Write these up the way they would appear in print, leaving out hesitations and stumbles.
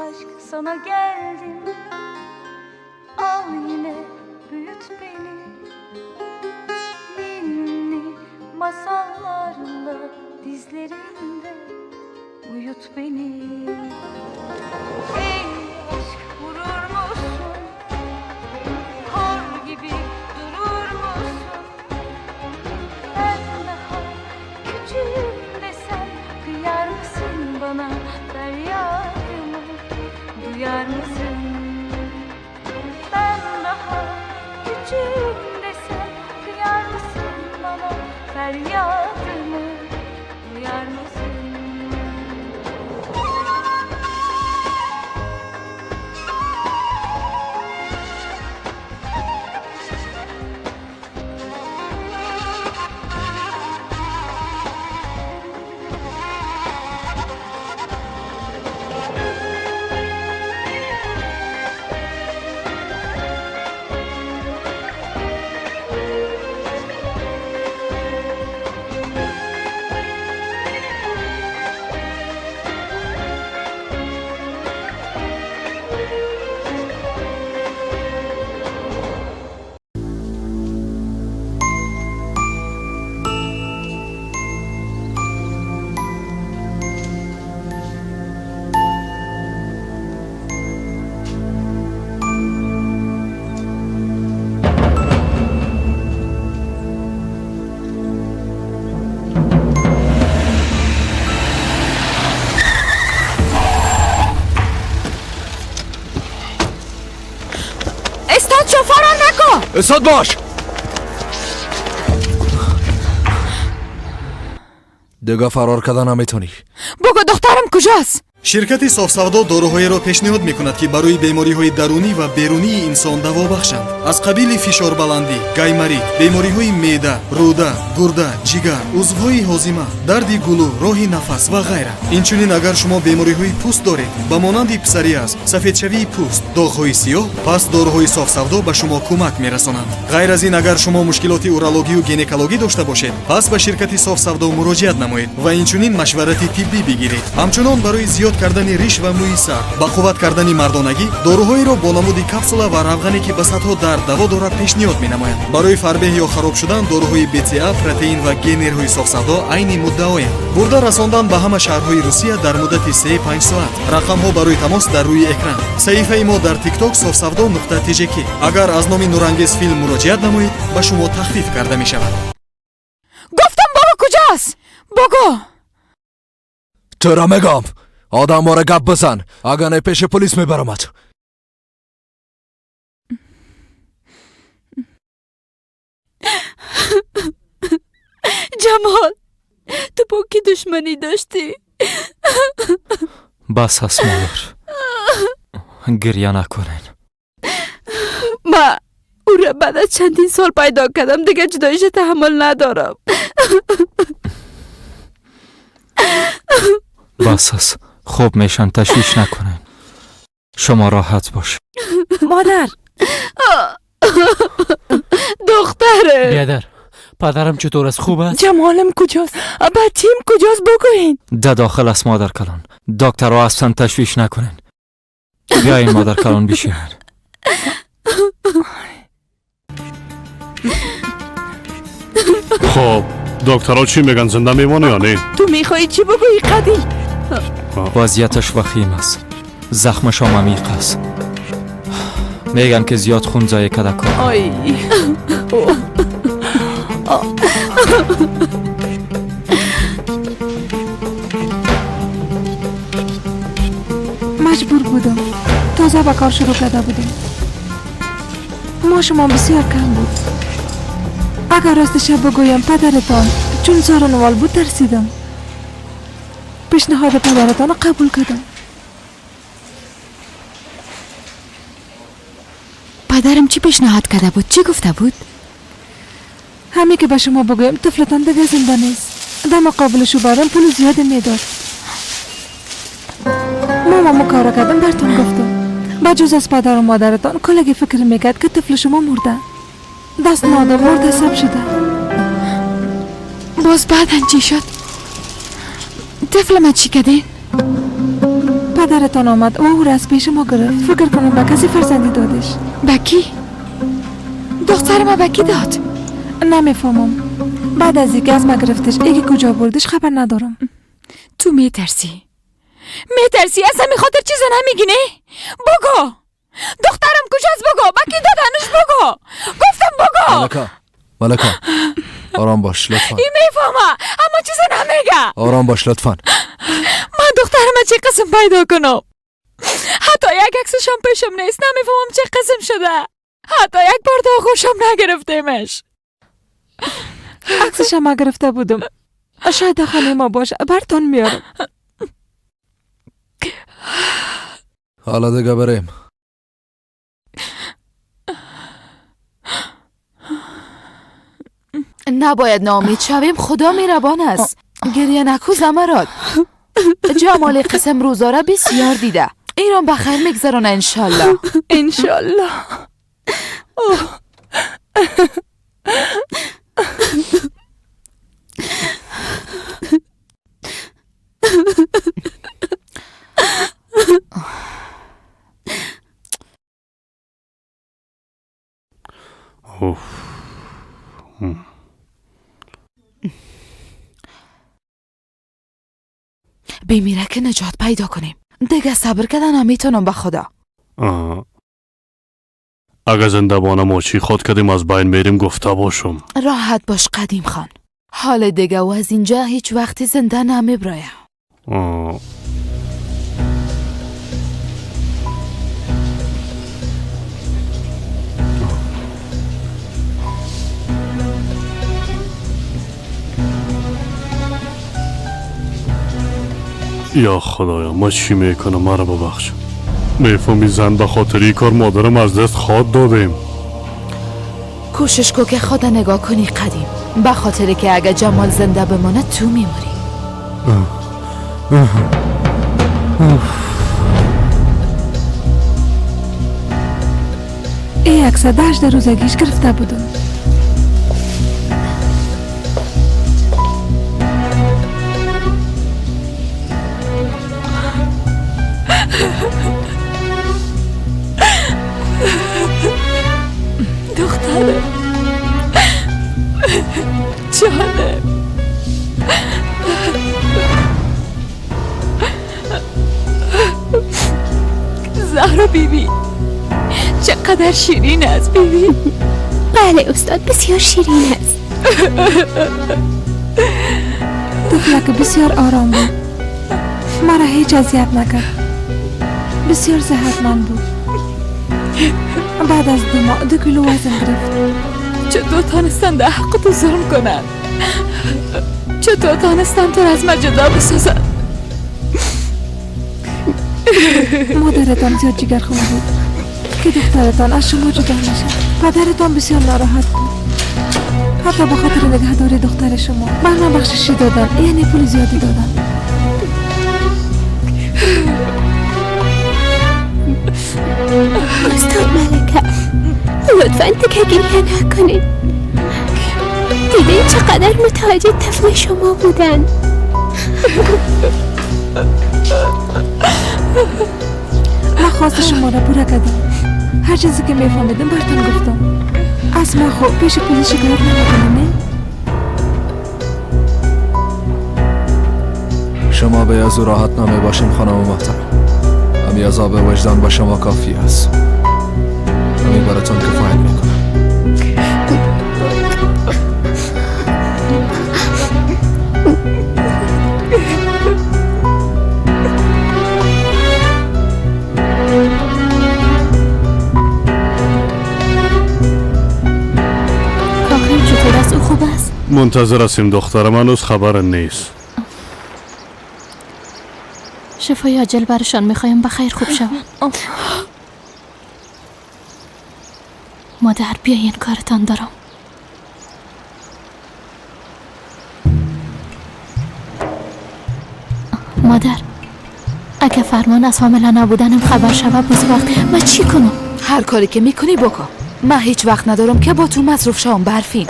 Aşk sana geldim, al yine büyüt beni. Ninni masallarla dizlerinde uyut beni. Ey aşk vurur musun? Kor gibi durur musun? Ben daha küçüğüm desem kıyar mısın bana feryadımı? Duyar mısın? Ben daha küçüğüm desem kıyar mısın bana feryadımı? Duyar mısın? استاد باش. دیگه فرار کردن نمیتونی. بگو دخترم کجاست؟ شرکت صاف‌سودا доруҳоеро пешниҳод мекунад, ки барои бемориҳои дарунӣ ва берунии инсон даво бахшанд. Аз қабили фишорбаландӣ, гайморит, бемориҳои меъда, рӯда, гурда, ҷигар, узвҳои ҳозима, дарди гулӯ, роҳи нафас ва ғайра. Инчунин агар шумо бемориҳои пӯст доред, ба монанди псориаз, сафедшавии пӯст, доғҳои сиёҳ, пас доруҳои софсавдо ба шумо кӯмак мерасонанд. Ғайр аз ин, агар шумо мушкилоти урологию гинекологӣ дошта бошед, пас ба ширкати софсавдо муроҷиат намоед ва инчунин машварати тиббӣ бигиред. Ҳамчунон барои зиёд кардани риш ва мӯи сар, ба қувват кардани мардонагӣ, доруҳоеро бо намуди капсула ва равғане, ки ба садҳо дард даво дорад, пешниҳод менамоянд. Барои фарбеҳ ё хароб шудан доруҳои БЦА, протеин ва генерҳои софсавдо айни муддаоянд. Бурда расондан ба ҳама шаҳрҳои Русия дар муддати 3-5 соат. Рақамҳо барои тамос дар рӯи экран. Саҳифаи мо дар TikTok софсавдо.tjk. Агар аз номи Нурангез филм муроҷиат намоед, ба шумо тахфиф карда мешавад. گفتم بابا کجاست؟ بگو. تو میگم آدم باره گپ بزن، اگر نه پیش پلیس میبرمت. جمال، تو با کی دشمنی داشتی؟ بس هست مادر، گریه نکنین. ما او را بعد از چندین سال پیدا کردم، دیگه جداییش تحمل ندارم. بس هست، خوب میشن، تشویش نکنین. شما راحت باش. مادر. دختره. بیادر، پدرم چطور است؟ خوب است؟ جمالم کجاست؟ بچیم کجاست؟ بگوین. ده داخل است مادر کلان. دکترها هستن، تشویش نکنین. بیاین مادر کلان بشینن. خب دکترها چی میگن؟ زنده میمونه یا نه؟ تو میخوای چی بگویی قدی؟ وضعیتش وخیم است، زخمش هم عمیق است. میگن که زیاد خون ضایع کرده کار. آی. مجبور بودم، تازه به کار شروع کرده بودم. ما بسیار کم بود. اگر راستش بگویم پدرتان چون سارنوال بود ترسیدم. پیشنهاد پدرتان را قبول کردم. پدرم چی پیشنهاد کرده بود؟ چی گفته بود؟ همین که به شما بگویم طفلتان دیگه زنده نیست. در مقابل شوبرم پول زیادی میداد. ماما کارا کردم براتون گفتم. بجز از پدر و مادرتان کلگی فکر میکرد که طفل شما مرده. دست نادم مرده سب شده. باز بعدن چی شد؟ طفل ما چی کردین؟ پدرتان آمد و او را از پیش ما گرفت. فکر کنم به کسی فرزندی دادش. به کی؟ دختر ما به کی داد؟ نمیفهمم. بعد از اینکه از ما گرفتش ایگه کجا بردش خبر ندارم. تو میترسی؟ میترسی از همین خاطر چیز نمیگی نه؟ بگو دخترم کجاست؟ بگو به کی دادنش؟ بگو. گفتم بگو. ملکه، ملکه آرام باش لطفا. این میفهمه اما چیز نمیگه. آرام باش لطفا. من دخترم چه قسم پیدا کنم؟ حتی یک عکسشم پیشم نیست. نمیفهمم چه قسم شده. حتی یک بار داغوشم نگرفتیمش. عکسشم گرفته بودم. شاید خانه ما باشه. برتون میارم. حالا دیگه بریم. نباید ناامید شویم. خدا مهربان است. گریه نکو زمراد. جمال قسم روزا را بسیار دیده. ایران بخیر میگذرانه انشالله. انشالله. بمیره که نجات پیدا کنیم. دیگه صبر کردن نمیتونم به خدا. اگه زنده بانه ما چی خود کردیم از بین میریم گفته باشم. راحت باش قدیم خان. حال دیگه و از اینجا هیچ وقتی زنده نمیبرایم. یا خدایا ما چی میکنم؟ مرا ببخش. میفهمی زن به خاطر این کار مادرم از دست خواد دادیم. کوشش کو که خدا نگاه کنی قدیم، به خاطر که اگه جمال زنده بمانه تو میموری. ای عکس 18 روزگیش گرفته بودم. دخترم جانم، زهرا بیبی چقدر شیرین است بیبی. بله استاد بسیار شیرین است. طفلک بسیار آرام بود. مرا هیچ اذیت نکرد. بسیار صحتمند بود. بعد از 2 ماه 2 کیلو وزن گرفت. چطور تانستن در حق تو ظلم کنن؟ چطور تانستن تو از من جدا بسازن؟ مادرتان زیاد جگرخون بود که دخترتان از شما جدا میشه. پدرتان بسیار ناراحت بود. حتی به خاطر نگهداری دختر شما من بخششی دادن، یعنی پول زیادی دادن. استاد ملکه لطفاً دیگه گریه نکنید. دیدین چقدر متوجه طفل شما بودن. من خواست شما را پورا کردم. هر چیزی که میفهمیدم براتون گفتم. از من خب پیش پلیس شکایت نمیکنم نه؟ شما به از او راحت نمی باشیم خانم محترم. امی عذاب وجدان با شما کافی است. امی براتون کفایت میکنم. کاخیم چطور است؟ او خوب است؟ منتظر هستیم دخترم، هنوز خبر نیست. شفای عاجل برشان میخوایم، بخیر خوب شوند. مادر بیاین کارتان دارم. مادر اگه فرمان از حامله نبودنم خبر شود باز وقت من چی کنم؟ هر کاری که میکنی بکن. من هیچ وقت ندارم که با تو مصروف شوم برفین.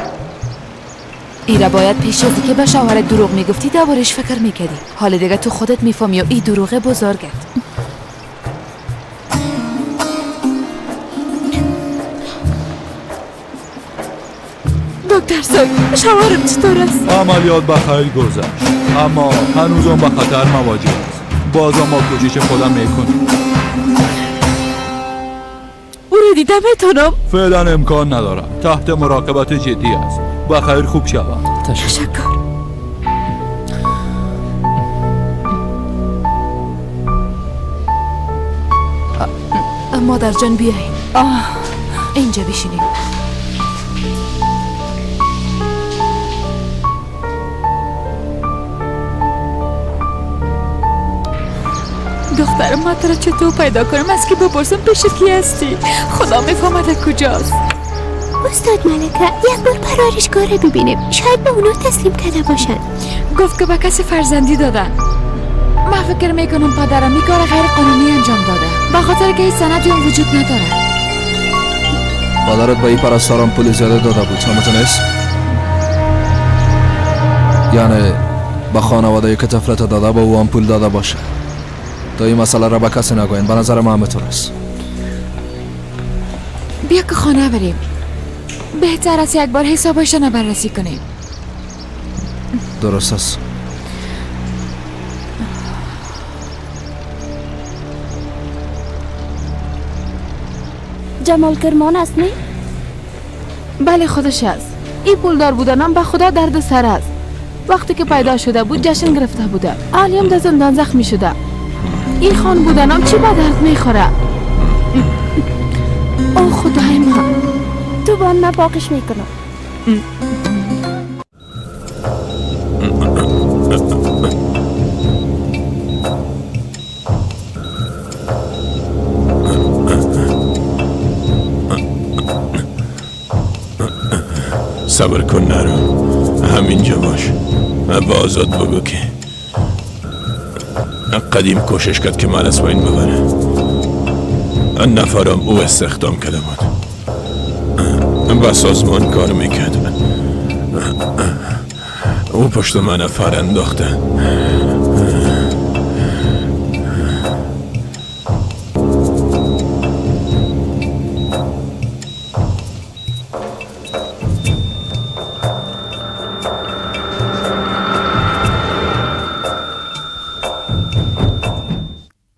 ایره باید پیش از که به شوهرت دروغ میگفتی دوبارش فکر میکردی. حالا دیگه تو خودت میفهمی و ای دروغ بزرگت. دکتر صاحب، شوهرم چطور است؟ عملیات به خیر گذشت، اما هنوزم به خطر مواجه است. بازم ما کوشش خودم میکنیم. او را دیده میتونم؟ فعلا امکان نداره، تحت مراقبت جدی است. به خیر خوب شود. تشکر. مادر جان بیاین اینجا بشینیم. دخترم، ما تو را چطور پیدا کنم؟ از که بپرسم پیش کی هستی؟ خدا میفهمد کجاست. استاد ملکه، یک بار پرورشگاه را ببینیم، شاید به اونا تسلیم کرده باشند. گفت که به کسی فرزندی دادن. من فکر میکنم پدرم این کار غیر قانونی انجام داده، به خاطر که هیچ سندی هم وجود نداره. پدرت به این پرستاران پول زیاده داده بود، همتون؟ یعنی به خانواده که طفلت داده به او هم پول داده باشه. تا این مسئله را به کسی نگوین. به نظر من همینطور است. بیا که خانه بریم، بهتر است یک بار حسابشان بررسی کنیم. درست است. جمال کرمان است نه؟ بله خودش است. این پولدار بودنم به خدا درد سر است. وقتی که پیدا شده بود جشن گرفته بوده. علیم در زندان زخمی شده. این خان بودنم چی به درد میخوره؟ او خدای من، تو بان من پاکش میکنم. صبر کن نرو، همینجا باش. با آزاد بگو که قدیم کوشش کرد که من از پایین ببره. نفرم او استخدام کرده بود، با سازمان کار میکرد. او پشت من نفر انداخته.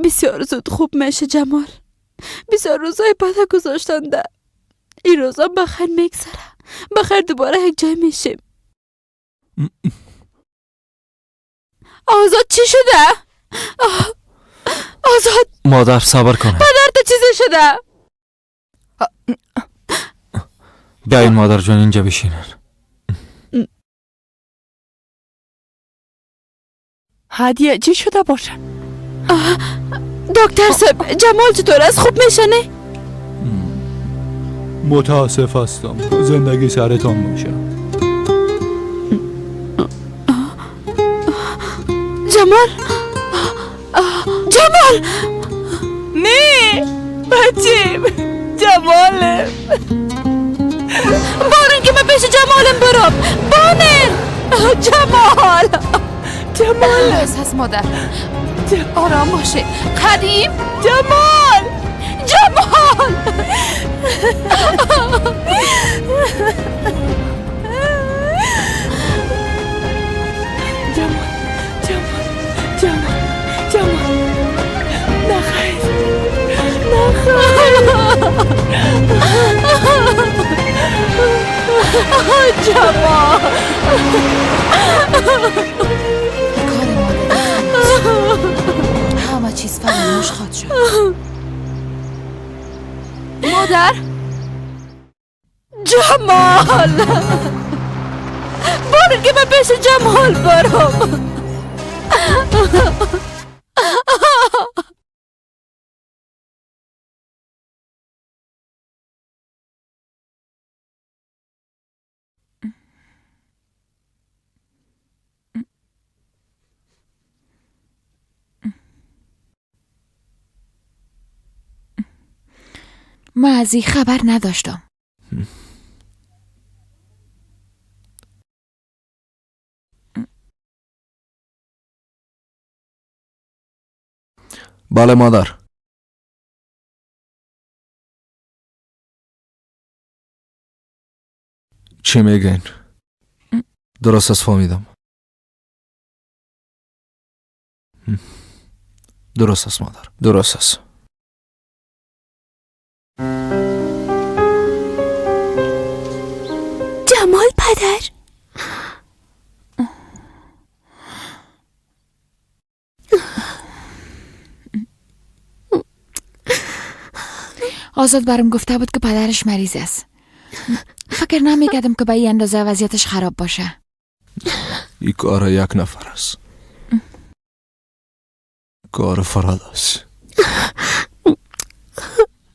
بسیار زود خوب میشه جمال. بسیار روزای پده گذاشتنده. این روزا بخیر میگذره. بخیر دوباره یک جای میشیم. آزاد چی شده؟ آزاد. مادر صبر کنه. پدر تو چیزی شده؟ بیاین مادر جان اینجا بشینن. هدیه چی شده باشه؟ دکتر صاحب، جمال چطور است؟ خوب میشه نه؟ متاسف هستم، زندگی سرتان باشه. جمال، جمال، نه بچیم، جمالم. بارون که من پیش جمالم برم. بانر جمال، جمال هست مادر، آرام باشه. قدیم جمال، جمال. جمال، جمال، جمال، جمال. نخیر، نخیر. جمال. کار مادر همه چیز فراموش خواهد شد. مادر، جمال، بارون که من پیش جمال برم. من از این خبر نداشتم. بله مادر. چی میگین؟ درست است فهمیدم. درست است مادر، درست است. جمال پدر، آزاد برام گفته بود که پدرش مریض است. فکر نمی‌کردم که به این اندازه وضعیتش خراب باشه. این کار یک نفر است. کار فراد است.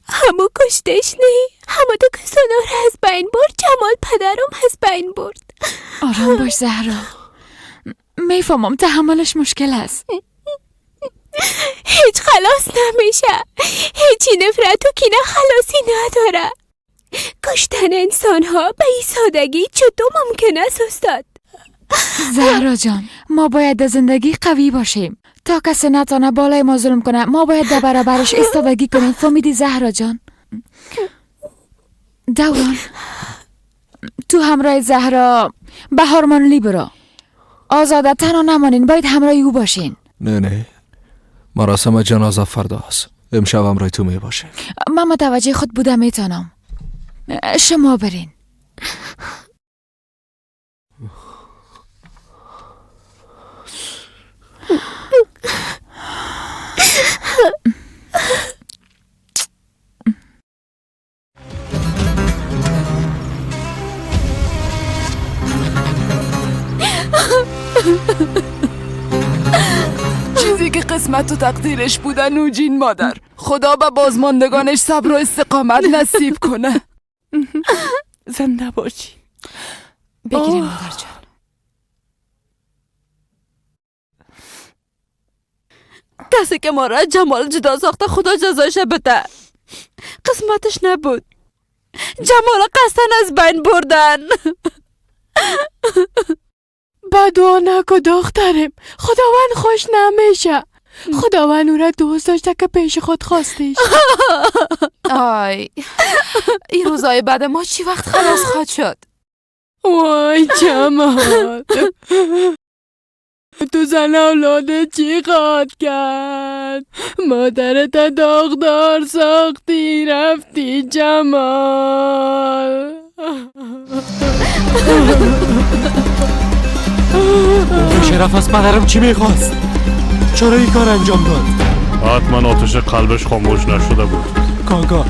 همو کشتش نی، همو تو کسانا را از بین برد. جمال پدرم از بین برد. آرام باش زهرا، میفهمم تحملش مشکل است. هیچ خلاص نمیشه، هیچی نفرت و کینه خلاصی نداره. کشتن انسان ها به این سادگی چطور ممکن است استاد؟ زهرا جان، ما باید در زندگی قوی باشیم تا کسی نتانه بالای ما ظلم کنه. ما باید در برابرش ایستادگی کنیم. فهمیدی زهرا جان؟ دوران، تو همراه زهرا به هارمانلی برو. آزاده تنها نمانین، باید همراه او باشین. نه نه، مراسم جنازه فردا است. امشب همراه تو می باشه. من متوجه خود بودم میتونم. شما برین. چیزی که قسمت و تقدیرش بوده نوجین مادر، خدا به بازماندگانش صبر و استقامت نصیب کنه. زنده باشی. بگیریم مادر جان. کسی که ما را جمال جدا ساخته خدا جزایش بده. قسمتش نبود. جمال قصدن از بین بردن. بدعا نکن دخترم، خداوند خوش نمیشه. خداوند او را دوست داشته که پیش خود خواستیش. آی، این روزای بعد ما چی وقت خلاص خواهد شد؟ وای جمال، تو زن اولاد چی خواد کرد؟ مادرت داغدار ساختی رفتی جمال. شرف از پدرم چی میخواست؟ چرا این کار انجام داد؟ حتما آتش قلبش خاموش نشده بود. کاکا،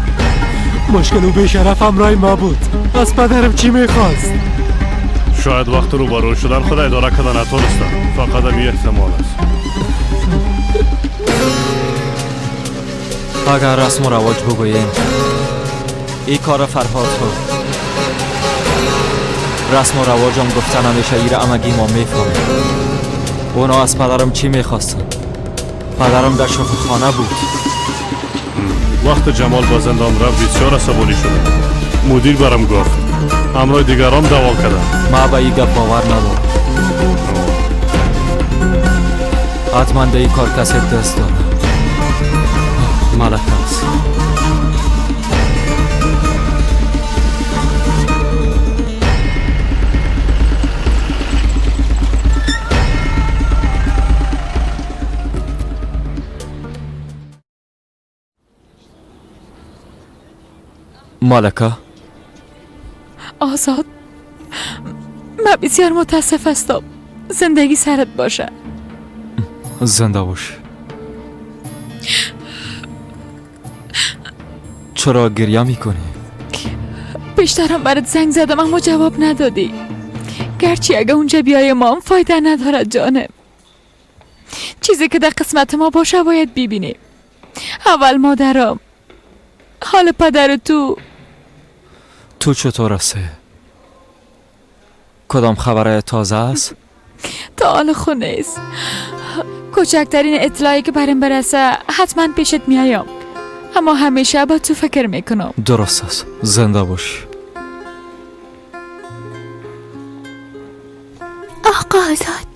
مشکل او به شرف همراه ما بود. از پدرم چی میخواست؟ شاید وقت روبرو شدن خود اداره کردن نتونستم. فقط هم احتمال است. اگر رسم و رواج بگوییم این کار فرهاد بود. رسم و رواجم گفتن همیشه ایر امگی ما میفهمیم. اونا از پدرم چی میخواستن؟ پدرم در شفاخانه بود. وقت جمال با زندان رفت بسیار عصبانی شده. مدیر برم گفت همراه دیگران دعوا کردن. ما به این گپ باور ندارم. حتما در این کار کسی دست داره. ملک است. ملکه. آزاد، من بسیار متاسف هستم. زندگی سرت باشه. زنده باش. چرا گریه میکنی؟ بیشترم برات زنگ زدم اما جواب ندادی. گرچه اگه اونجا بیای ما هم فایده ندارد جانم. چیزی که در قسمت ما باشه باید ببینیم. اول مادرم، حال پدر تو. تو چطور هستی؟ کدام خبر تازه است؟ تا حال خونه است. کوچکترین اطلاعی که برم برسه حتما پیشت میایم، اما همیشه با تو فکر میکنم. درست است، زنده باش. آقا آزاد،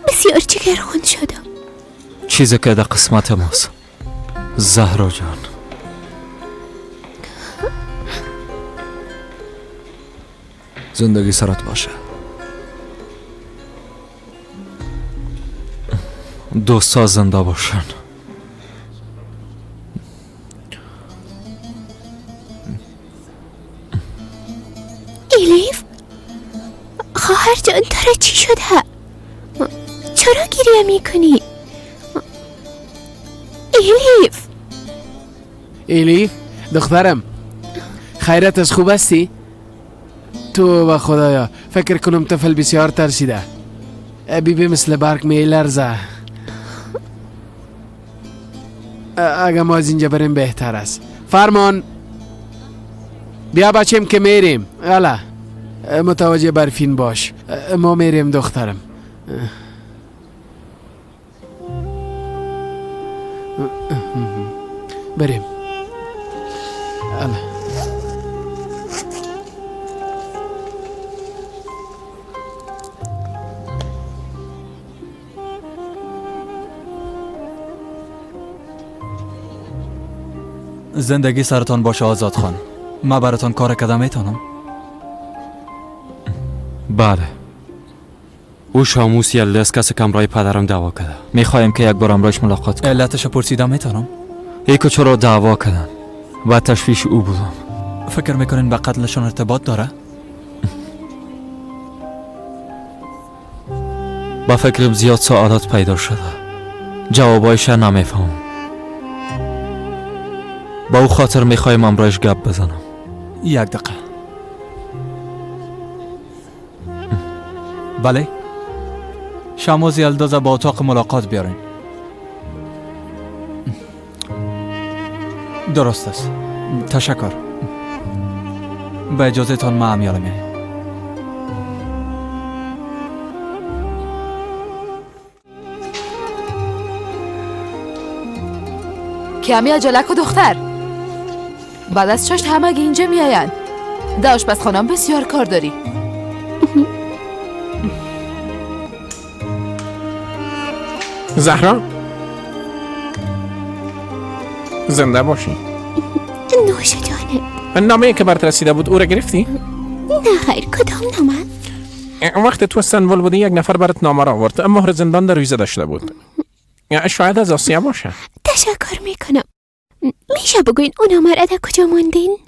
بسیار جگرخون شدم. چیزی که در قسمت ماست زهرا جان. زندگی سرت باشه. دوستا زنده باشن. الیف خواهر جان، تو چی شده؟ چرا گریه میکنی؟ الیف، الیف دخترم، خیرت از خوب هستی؟ تو و خدایا فکر کنم طفل بسیار ترسیده. بیبی مثل برق میلرزه. اگه ما از اینجا بریم بهتر است. فرمان بیا بچیم که میریم. الا متوجه برفین باش، ما میریم دخترم. بریم. الا زندگی سرتان باشه آزاد خان. ما براتان کار کردم میتونم؟ بله. او شاموس یلدز کسی که امرای پدرم دعوا کرده. میخوایم که یک بار امرایش ملاقات کنم. علتش پرسیدم میتونم؟ ایکو چرا دعوا کردن و تشویش او بودم. فکر میکنین به قتلشان ارتباط داره؟ با فکرم زیاد سوالات پیدا شده، جوابایش نمیفهمم. با او خاطر میخوایم امرایش گپ بزنم. یک دقیقه. بله، شاموز یلدز با اتاق ملاقات بیارین. درست است، تشکر. به اجازه تان ما هم یالم. کمی عجله کو دختر. بعد از چشت همه اینجا میآیند. در آشپزخانه بسیار کار داری. زهرا زنده باشی. نوش جانت. نامه که برات رسیده بود او را گرفتی؟ نه خیر. کدام نامه؟ وقتی تو استانبول بودی یک نفر برات نامه را آورد. مهر زندان در روی زده شده بود. شاید از آسیا باشه. تشکر میکنم. میشه بگوین اون نامه را در کجا ماندین؟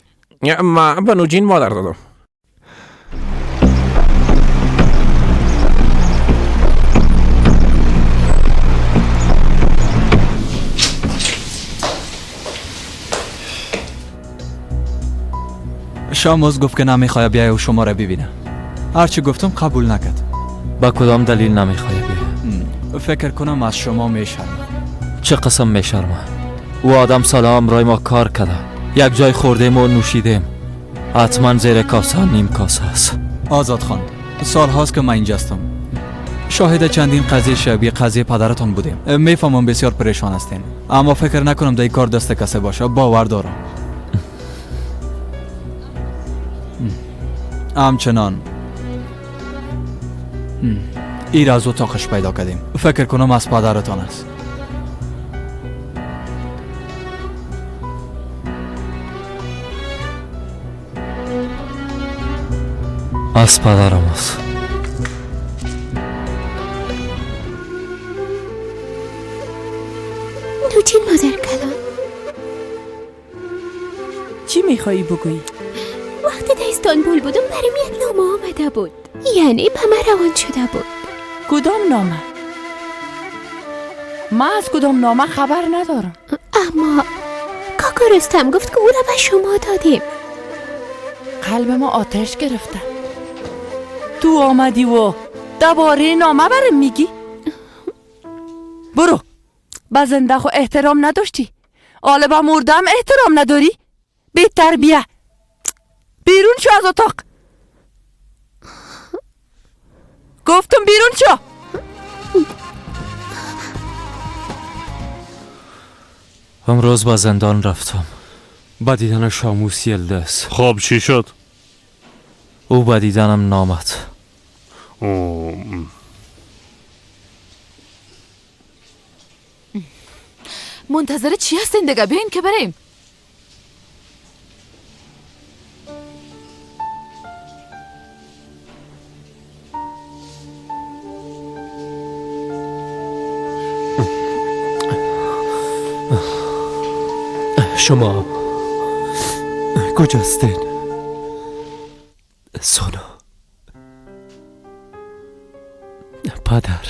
ما به نوجین مادر دادم. شاموز گفت که نمیخواد بیای و شما را ببینه. هرچی گفتم قبول نکرد. با کدام دلیل نمیخواد بیای؟ فکر کنم از شما میشرمه. چه قسم میشرمه؟ او آدم سلام رای ما کار کرده، یک جای خوردیم و نوشیدیم. حتما زیر کاسه نیم کاسه است. آزاد خان، سال هاست که من اینجاستم. شاهد چندین قضیه شبیه قضیه پدرتان بودیم. میفهمم بسیار پریشان هستین، اما فکر نکنم در این کار دست کسی باشه. باور دارم. همچنان ایر از اتاقش پیدا کردیم. فکر کنم از پدرتان است. از پدرم است. نوچین مادر کلان، چی میخوایی بگویی؟ وقتی در استانبول بودم برام یک نامه آمده بود، یعنی به من روان شده بود. کدام نامه؟ من از کدام نامه خبر ندارم. اما کاکا رستم گفت که او را به شما دادیم. قلب ما آتش گرفته. تو آمدی و دوباره نامه برم میگی؟ برو. به زنده خو احترام نداشتی، حالا به مردم احترام نداری؟ بی تربیه. بیرون شو از اتاق. گفتم بیرون شو. امروز با زندان رفتم با دیدن شاموس یلدز. خب چی شد؟ او با دیدنم نامد. منتظر چی هستین دیگه؟ بیاین که بریم. شما کجاستین؟ سونا، پدر،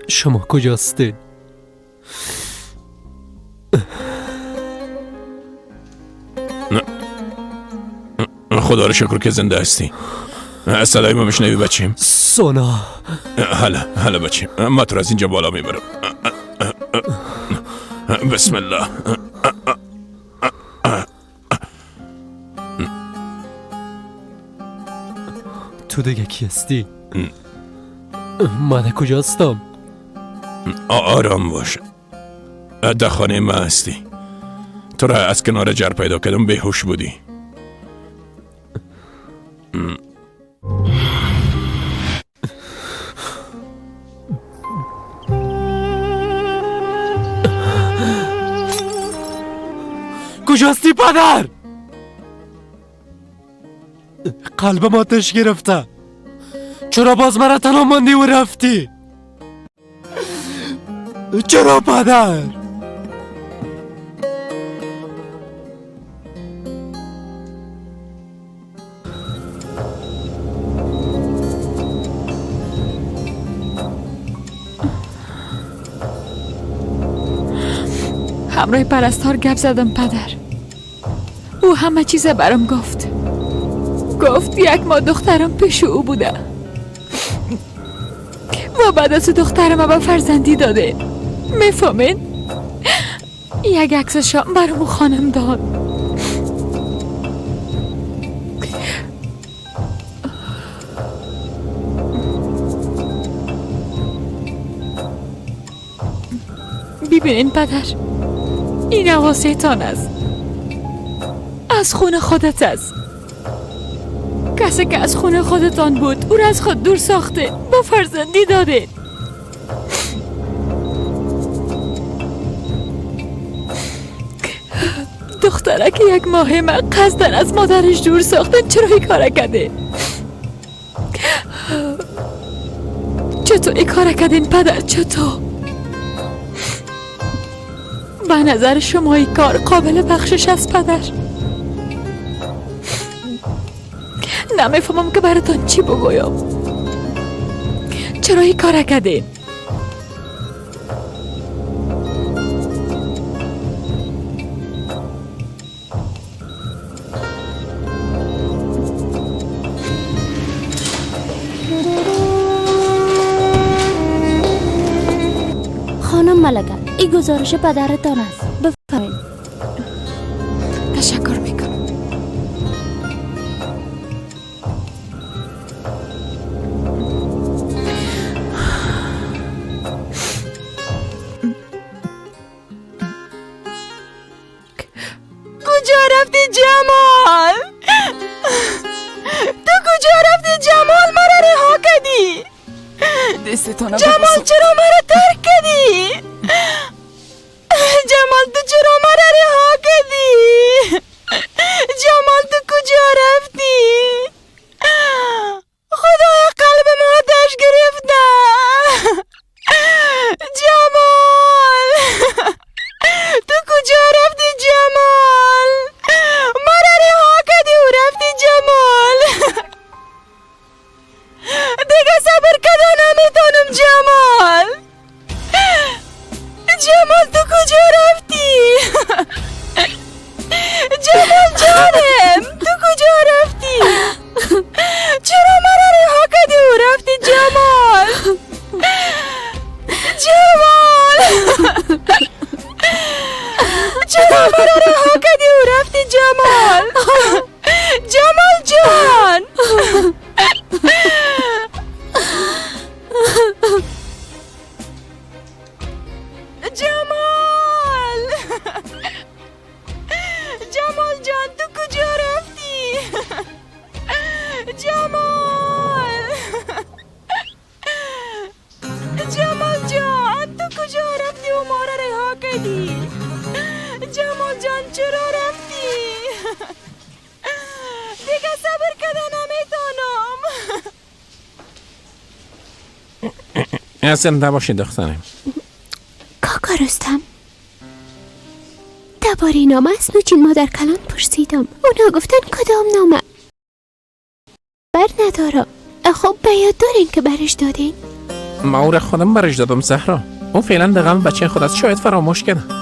شما کجاستین؟ خدا رو شکر که زنده هستی. صدای ما میشنوی بچیم؟ سونا. حالا بچیم، ما تو رو از اینجا بالا میبرم. بسم الله. تو دیگه کی هستی؟ من کجاستم؟ آرام باش، در خانه ما هستی. تو را از کنار جر پیدا کردم، بیهوش بودی. کجاستی پدر؟ قلبم آتش گرفته. چرا باز مرا تنها ماندی و رفتی؟ چرا پدر؟ همراه پرستار گپ زدم پدر. او همه چیز برام گفت. گفت یک ماه دخترم پیش او بوده و بعد از دخترم به فرزندی داده. میفهمین؟ یک عکس شام برام خانم داد. ببینین پدر، این حواستان است، از خون خودت است. کسی که از خون خودتان بود او را از خود دور ساخته، با فرزندی داده. دخترک یک ماه من قصدن از مادرش دور ساختن. چرا این کار کرده؟ چطور این کار کردین پدر؟ چطور؟ به نظر شما این کار قابل بخشش است پدر؟ نمیفهمم که براتان چی بگویم. چرا این کار کردین؟ خانم ملکه، این گزارش پدرتان است. بفرمایید. تشکر میکنم. کجا رفتی جمال؟ تو کجا رفتی جمال؟ مرا رها کردی. جمال چرا مرا ترک کردی؟ جمال تو چرا مرا رها کردی؟ جمال تو کجا رفتی؟ خدایا قلب ما آتش گرفته. جمال تو کجا رفتی جمال؟ مرا رها کردی و رفتی جمال. دیگه صبر کردن نمیتونم جمال. جمال تو کجا رفتی؟ جمال جانم تو کجا رفتی؟ چرا مرا رها کردی و رفتی جمال؟ جمال چرا مرا رها کردی و رفتی جمال؟ جمال جان. جمال جمال جان تو کجا رفتی؟ جمال جمال جان تو کجا رفتی و ما را رها کردی؟ جمال جان چرا رفتی؟ دیگه صبر کردن نمیتونم. زنده باشی دخترم. کاکا رستم، درباره نامه از نوچین مادر کلان پرسیدم. اونا گفتن کدام نامه؟ بر ندارم. خب به یاد دارین که برش دادین؟ ما او را خودم برش دادم زهرا. او فعلا در غم بچه خود است، شاید فراموش کرده.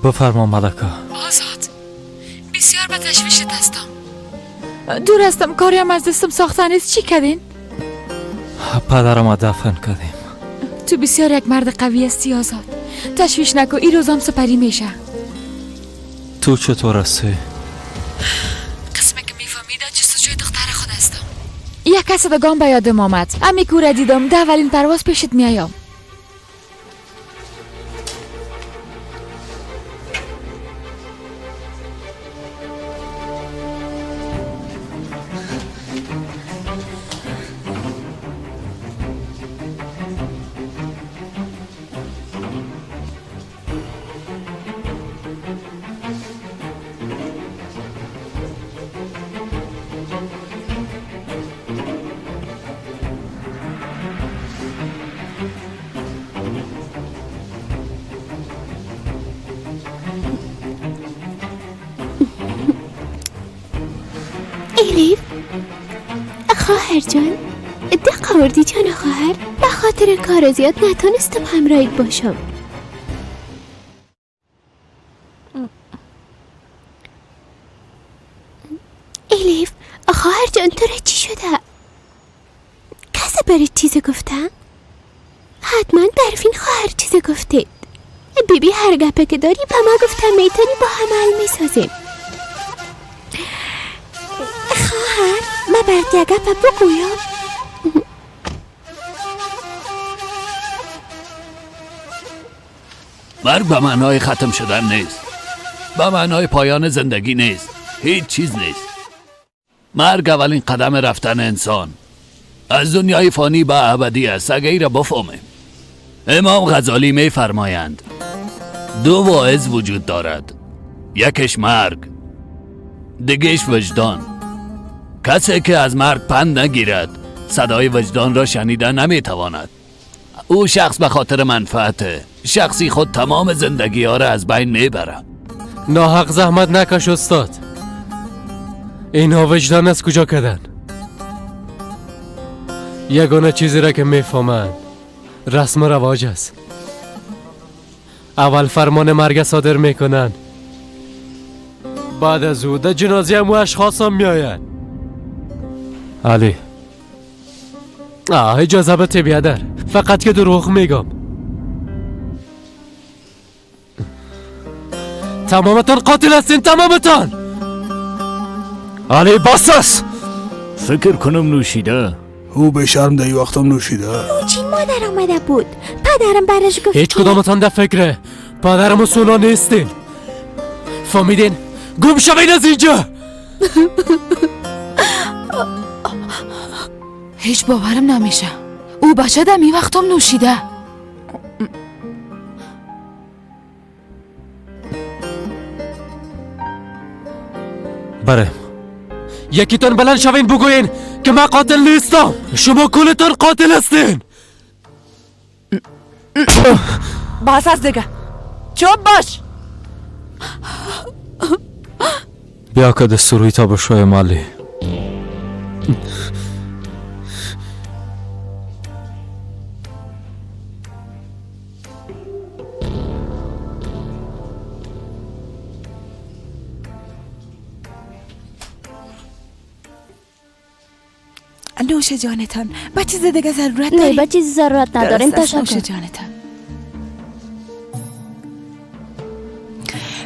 بفرما ملکه. آزاد، بسیار به تشویشت هستم. دور هستم، کاریم از دستم ساخته نیست. چی کردین؟ پدرم دفن کردیم. تو بسیار یک مرد قوی هستی آزاد، تشویش نکن، این روزام سپری میشه. تو چطور هستی؟ قسمه که میفهمیده جستجوی دختر خود هستم. یک کس دگام به یادم آمد، امی کوره دیدم، ده اولین پرواز پیشت میایم. الیف خواهر جان، دق آوردی جان خواهر. به خاطر کار زیاد نتونستم همراهیت باشم. الیف خواهر جان، تو را چی شده؟ کسی برای چیز گفته؟ حتما برفین خواهر چیز گفتید. بیبی هر گپه که داری به ما گفته میتونی با هم حل میسازیم. خواهر ما برات یک گپ بگویم. مرگ به معنای ختم شدن نیست، به معنای پایان زندگی نیست، هیچ چیز نیست. مرگ اولین قدم رفتن انسان از دنیای فانی به ابدی است. اگه ای را بفهمیم. امام غزالی می فرمایند دو واعظ وجود دارد، یکش مرگ، دیگهش وجدان. کسی که از مرگ پند نگیرد صدای وجدان را شنیده نمیتواند. او شخص به خاطر منفعت شخصی خود تمام زندگی ها را از بین میبرد. ناحق زحمت نکش استاد. اینها وجدان از کجا کردن؟ یگانه چیزی را که میفهمند رسم و رواج است. اول فرمان مرگ صادر میکنن، بعد از او در جنازه هم و اشخاص هم میآیند. علی اجازه بده بیادر، فقط که دروغ میگم. تمامتان قاتل هستین، تمامتان. علی بس است. فکر کنم نوشیده. او به شرم در وقتم نوشیده. نوچین مادر آمده بود، پدرم برش گفت هیچ کدامتان در فکره پدرم و سونا نیستین. فهمیدین؟ گم شوین از اینجا. هیچ باورم نمیشه او بچه در می وقتم نوشیده. بره یکیتان بلند شوین بگوین که من قاتل نیستم. شما کلتان قاتل هستین. بس از دیگه، چوب باش. بیا که دستوری تا بشوی مالی. نوش جانتان، با چیز دیگه ضرورت داریم؟ نه با چیز ضرورت نداریم. تشکر. نوش جانتان.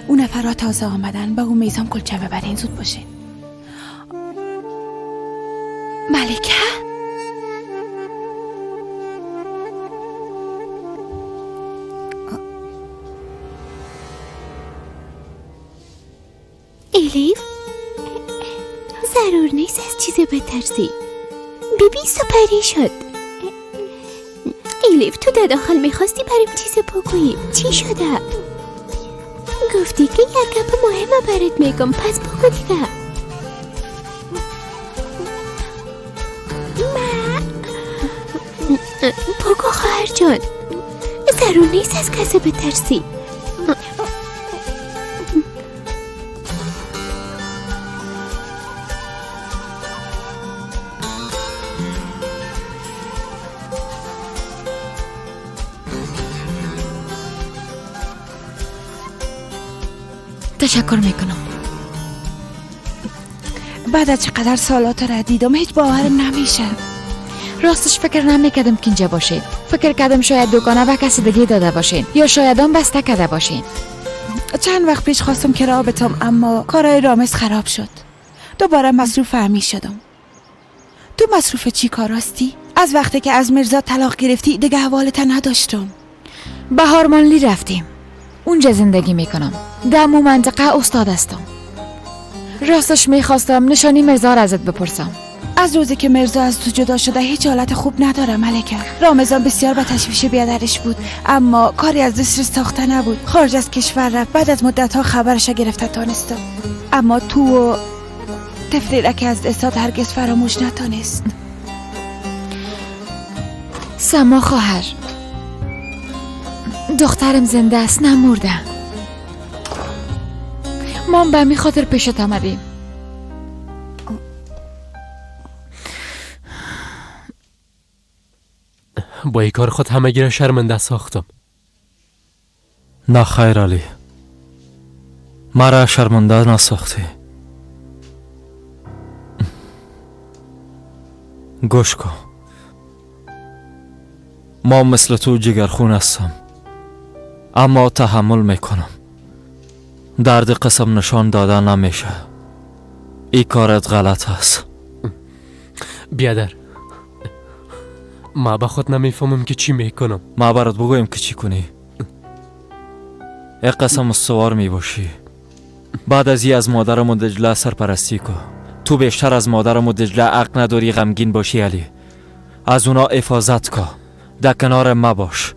اون نفرها تازه آمدن، با اون میزام کلچه ببرین، زود باشین. ملکه الیف، ضرور نیست از چیز بترسی. بیبی سپری شد. الیف، تو در داخل میخواستی بریم چیز بگویی. چی شده؟ گفتی که یک گپ مهمه برات میگم، پس بگو دیگه. بگو خواهر جان، ضرور نیست از کسی بترسی. تشکر میکنم. بعد از چقدر سالات را دیدم هیچ باورم نمیشه. راستش فکر نمیکردم که اینجا باشید. فکر کردم شاید دکانه به کسی دیگه داده باشین یا شاید هم بسته کرده باشین. چند وقت پیش خواستم که رابطم، اما کارای رامز خراب شد. دوباره مصروف همی شدم. تو مصروف چی کاراستی؟ از وقتی که از میرزا طلاق گرفتی دیگه حوالت نداشتم. به هارمانلی رفتیم. اونجا زندگی میکنم. در مو منطقه استاد هستم. راستش میخواستم نشانی میرزا را ازت بپرسم. از روزی که میرزا از تو جدا شده هیچ حالت خوب ندارم ملکه. رامزان بسیار به تشویش بیادرش بود، اما کاری از دستش ساخته نبود. خارج از کشور رفت. بعد از مدت ها خبرش گرفته تانستم، اما تو و طفلی را که از دست هرگز فراموش نتانست. سما خواهر، دخترم زنده است، نمرده. ما به می خاطر پیشت آمدیم. با این کار خود همگی را شرمنده ساختم. نه خیر علی، مرا شرمنده نساختی. گوش کن، ما مثل تو جگرخون هستم، اما تحمل میکنم. درد قسم نشان داده نمیشه. این کارت غلط است. بیادر، ما به خود نمیفهمم که چی میکنم. ما برات بگویم که چی کنی. یک قسم استوار میباشی. بعد از ای از مادرم و دجله سرپرستی کن. تو بیشتر از مادرم و دجله عقل نداری غمگین باشی علی. از اونا حفاظت کن. در کنار ما باش.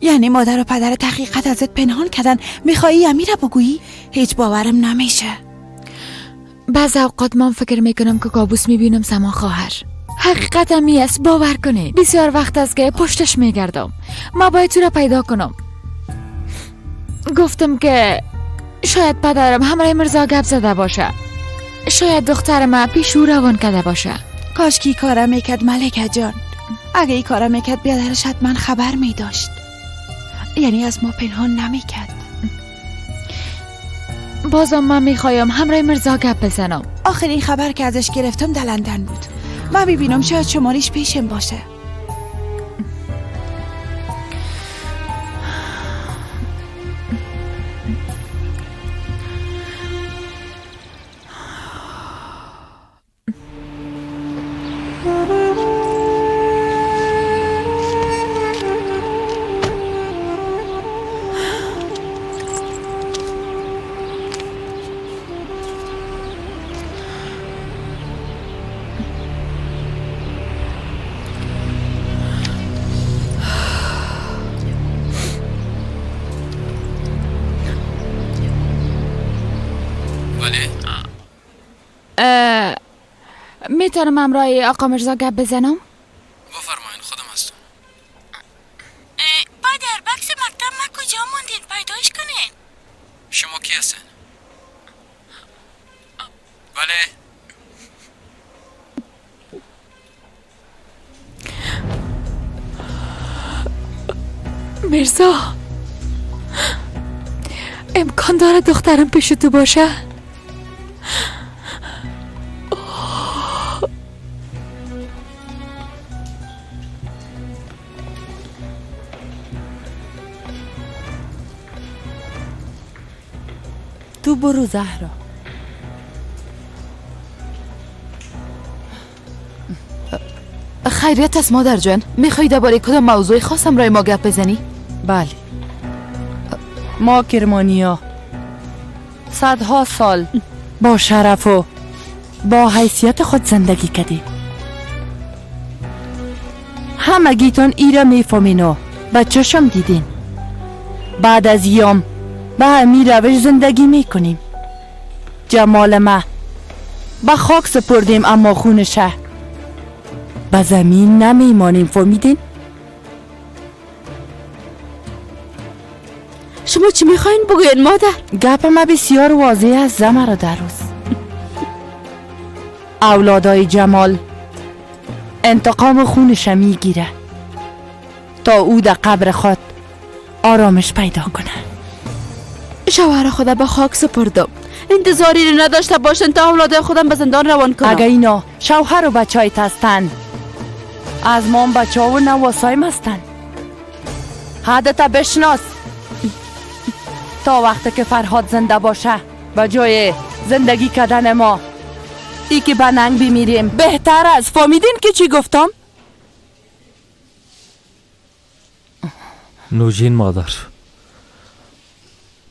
یعنی مادر و پدر حقیقت ازت پنهان کردن، میخوایی امیره بگویی؟ هیچ باورم نمیشه. بعض اوقات من فکر میکنم که کابوس میبینم سما خواهر. حقیقت همی است، باور کنید. بسیار وقت است که پشتش میگردم. ما باید تو را پیدا کنم. گفتم که شاید پدرم همراه مرزا گپ زده باشه، شاید دختر ما پیش او روان کرده باشه. کاش کی کارم میکرد ملکه جان. اگه این کارم میکرد بیادرش حتما خبر میداشت، یعنی از ما پنهان نمیکرد. بازم من میخوایم همراه مرزا گپ بزنم. آخرین خبر که ازش گرفتم در لندن بود. من میبینم شاید شماریش پیشم باشه. میتونم همراه آقا مرزا گپ بزنم؟ بفرمایین، خودم هستم. پدر بکس مکتب ما کجا موندین؟ پیدایش کنین. شما کی هستین؟ بله. مرزا، امکان داره دخترم پیش تو باشه؟ تو برو زهرا. خیریت است مادر جان. میخوای درباره کدام موضوع خاصم رای ما گپ بزنی؟ بله. ما کرمانیا صدها سال با شرف و با حیثیت خود زندگی کردیم. همگیتون ایره میفهمین و به چشم دیدین. بعد از یام به همین روش زندگی میکنیم. جمال ما به خاک سپردیم، اما خونشه به زمین نمیمانیم. فهمیدین؟ شما چی میخواین بگوین مادر؟ گپ ما بسیار واضح است زمرا در روز. اولادای جمال انتقام خونش میگیره تا او در قبر خود آرامش پیدا کنه. شوهر خدا به خاک سپردم، انتظاری رو نداشته باشن تا اولادای خودم به زندان روان کنم. اگه اینا شوهر و بچه‌ایت هستن، از ما هم بچه ها و نواسایم هستن. حدتا بشناس. تا وقتی که فرهاد زنده باشه به جای زندگی کردن ما ای که به ننگ بمیریم بهتر است. فهمیدین که چی گفتم؟ نوجین مادر،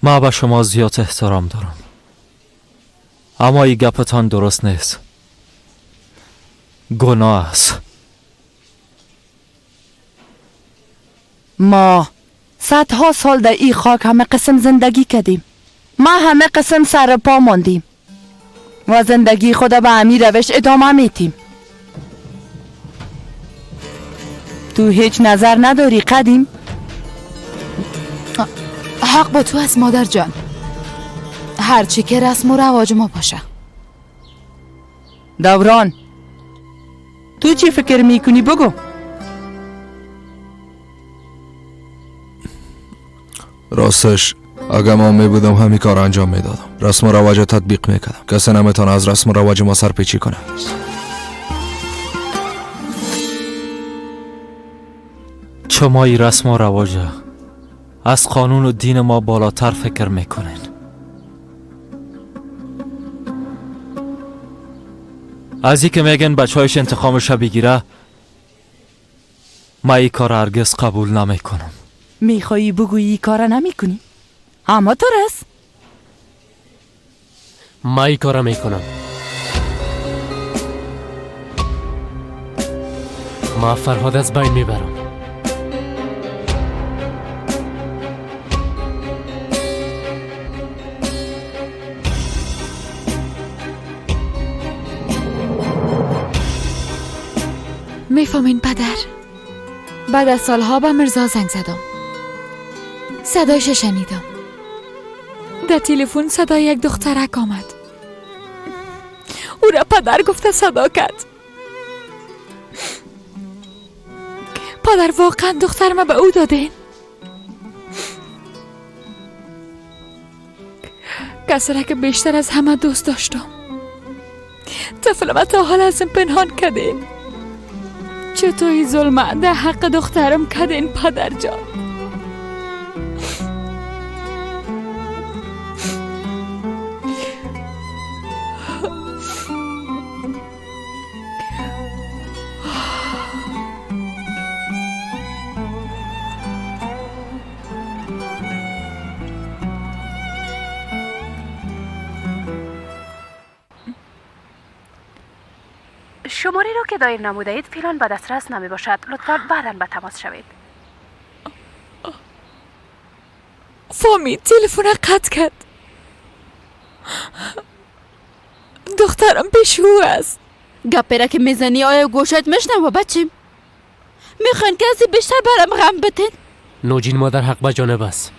ما به شما زیاد احترام دارم، اما ای گپتان درست نیست. گناه است. ما صدها سال در ای خاک همه قسم زندگی کردیم. ما همه قسم سر پا ماندیم و زندگی خود به همی روش ادامه میتیم. تو هیچ نظر نداری قدیم؟ حق با تو است مادر جان، هرچی که رسم و رواج ما باشه. دوران، تو چی فکر میکنی بگو؟ راستش اگه ما می بودم همین کار انجام میدادم. رسم و رواج تطبیق میکردم. کسی نمیتونه از رسم و رواج ما سرپیچی کنه. شما ای رسم و رواج از قانون و دین ما بالاتر فکر میکنین. از که میگن بچهایش انتقامش بگیره، ما این کار هرگز قبول نمیکنم. میخوایی بگویی کار نمیکنی؟ اما تو رس. ما این کار میکنم. ما فرهاد از بین میبرم. میفهمین پدر، بعد از سالها به مرزا زنگ زدم. صدایش شنیدم. در تلفن صدای یک دخترک آمد. او را پدر گفته صدا کرد. پدر واقعا دختر ما به او دادین؟ کسی را که بیشتر از همه دوست داشتم، طفل ما تا حال از این پنهان کردین. چطور ظلم در حق دخترم کردین پدر جان؟ شماره را که دایر نموده اید فعلا به دسترس نمی باشد. لطفاً بعداً به تماس شوید. فامی تلفن قطع کرد. دخترم پیش او است. گپی را که میزنی آیا گوشت میشنوه بچیم؟ میخواین کسی بیشتر برم غم بتین؟ نوجین مادر حق به جانب است.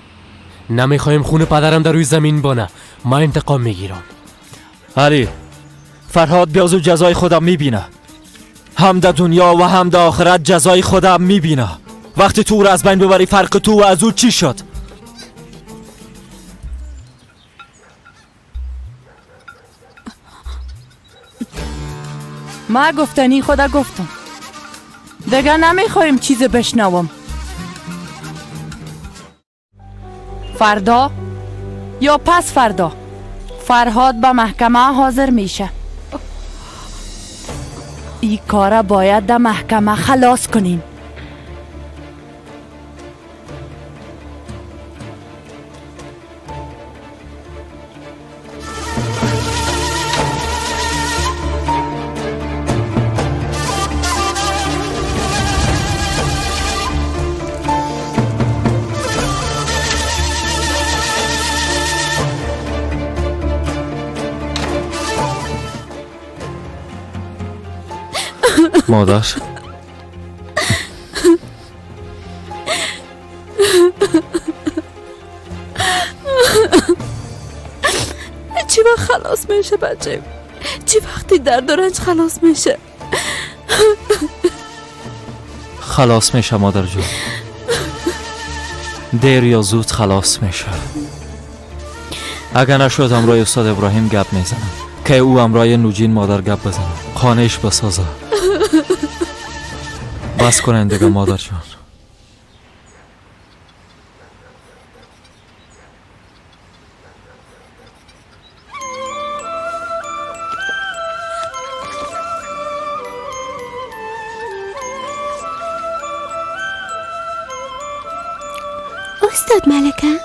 نمیخوایم خون پدرم در روی زمین بانه. ما انتقام میگیرم. علی، فرهاد بیازو جزای خودم میبینه. هم در دنیا و هم در آخرت جزای خودم میبینه. وقتی تو را از بین ببری فرق تو و از او چی شد؟ ما گفتنی خدا گفتم، دیگه نمیخوایم چیز بشنوم. فردا یا پس فردا فرهاد به محکمه حاضر میشه. این کار باید در محکمه خلاص کنیم. مادر چی وقت خلاص میشه بچه؟ چی وقتی درد و رنج خلاص میشه؟ خلاص میشه مادر جون، دیر یا زود خلاص میشه. اگر نشد همراه استاد ابراهیم گپ میزنم که او همراه نوجین مادر گپ بزنه، خانهش بسازه. بس کنین دیگه مادر جان. استاد ملکه،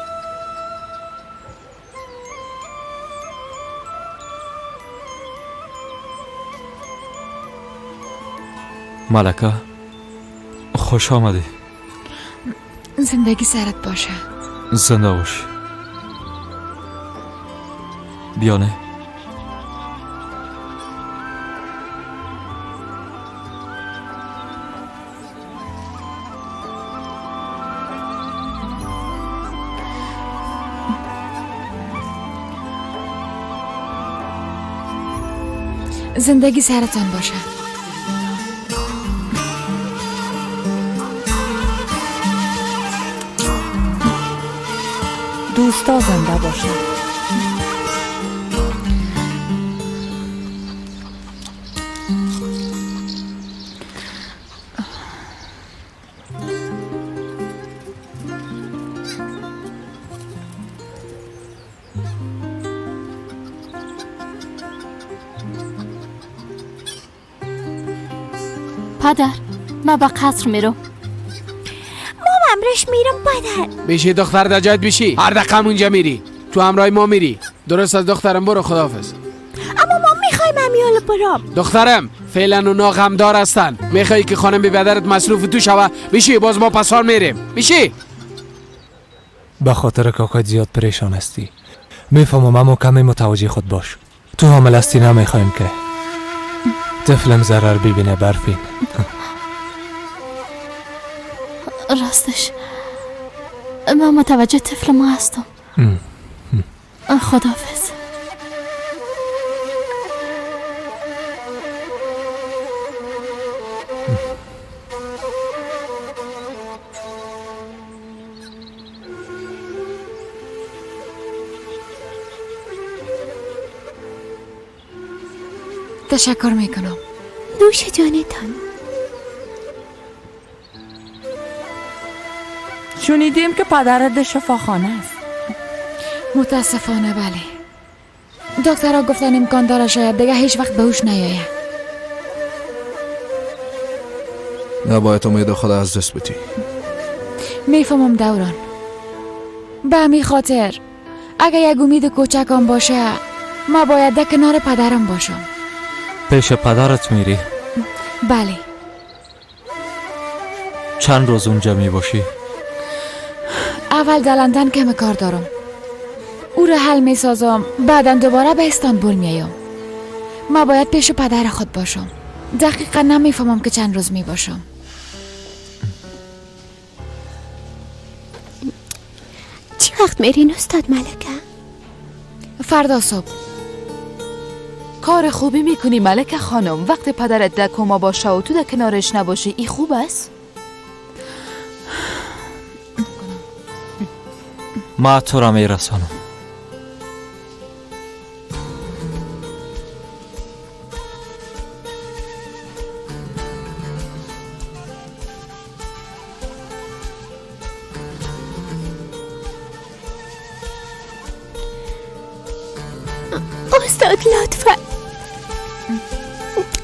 ملکه خوش آمدی. زندگی سرت باشه. زنده باش. بیانه. زندگی سرتان باشه. دوستا زنده باشه. پدر، من به قصر میرم. مام امرش میرم پدر. بیشی دختر در جایت بیشی، هر دقیقه اونجا میری، تو همراه ما میری. درست از دخترم برو، خداحافظ. اما ما میخوایم امیال برام. دخترم فعلا اونا غمدار هستن، میخوای که خانم بی بدرت مصروف تو شوه؟ بیشی باز ما پسان میریم. بیشی به خاطر کاکایت زیاد پریشان هستی، میفهمم، اما کمی متوجه خود باش. تو حامل هستی، نمیخوایم که طفلم ضرر ببینه. برفین راستش من متوجه طفل ما هستم. خداحافظ. تشکر میکنم. نوش جانتان. شنیدیم که پدرت در شفاخانه است. متاسفانه بله. دکترها گفتن امکان داره شاید دیگه هیچ وقت به هوش نیاید. نباید امید خدا از دست بدی. میفهمم دوران. به همین خاطر اگه یک امید کوچکم باشه ما باید در کنار پدرم باشم. پیش پدرت میری؟ بله. چند روز اونجا میباشی؟ اول در لندن کم کار دارم، او را حل میسازم، بعدا دوباره به استانبول میایم. ما باید پیش پدر خود باشم. دقیقا نمیفهمم که چند روز میباشم. چی وقت میرین استاد ملکه؟ فردا صبح. کار خوبی میکنی ملکه خانم. وقت پدرت در کما باشه و تو در کنارش نباشی، ای خوب است؟ ما تو را میرسانم. استاد لطفا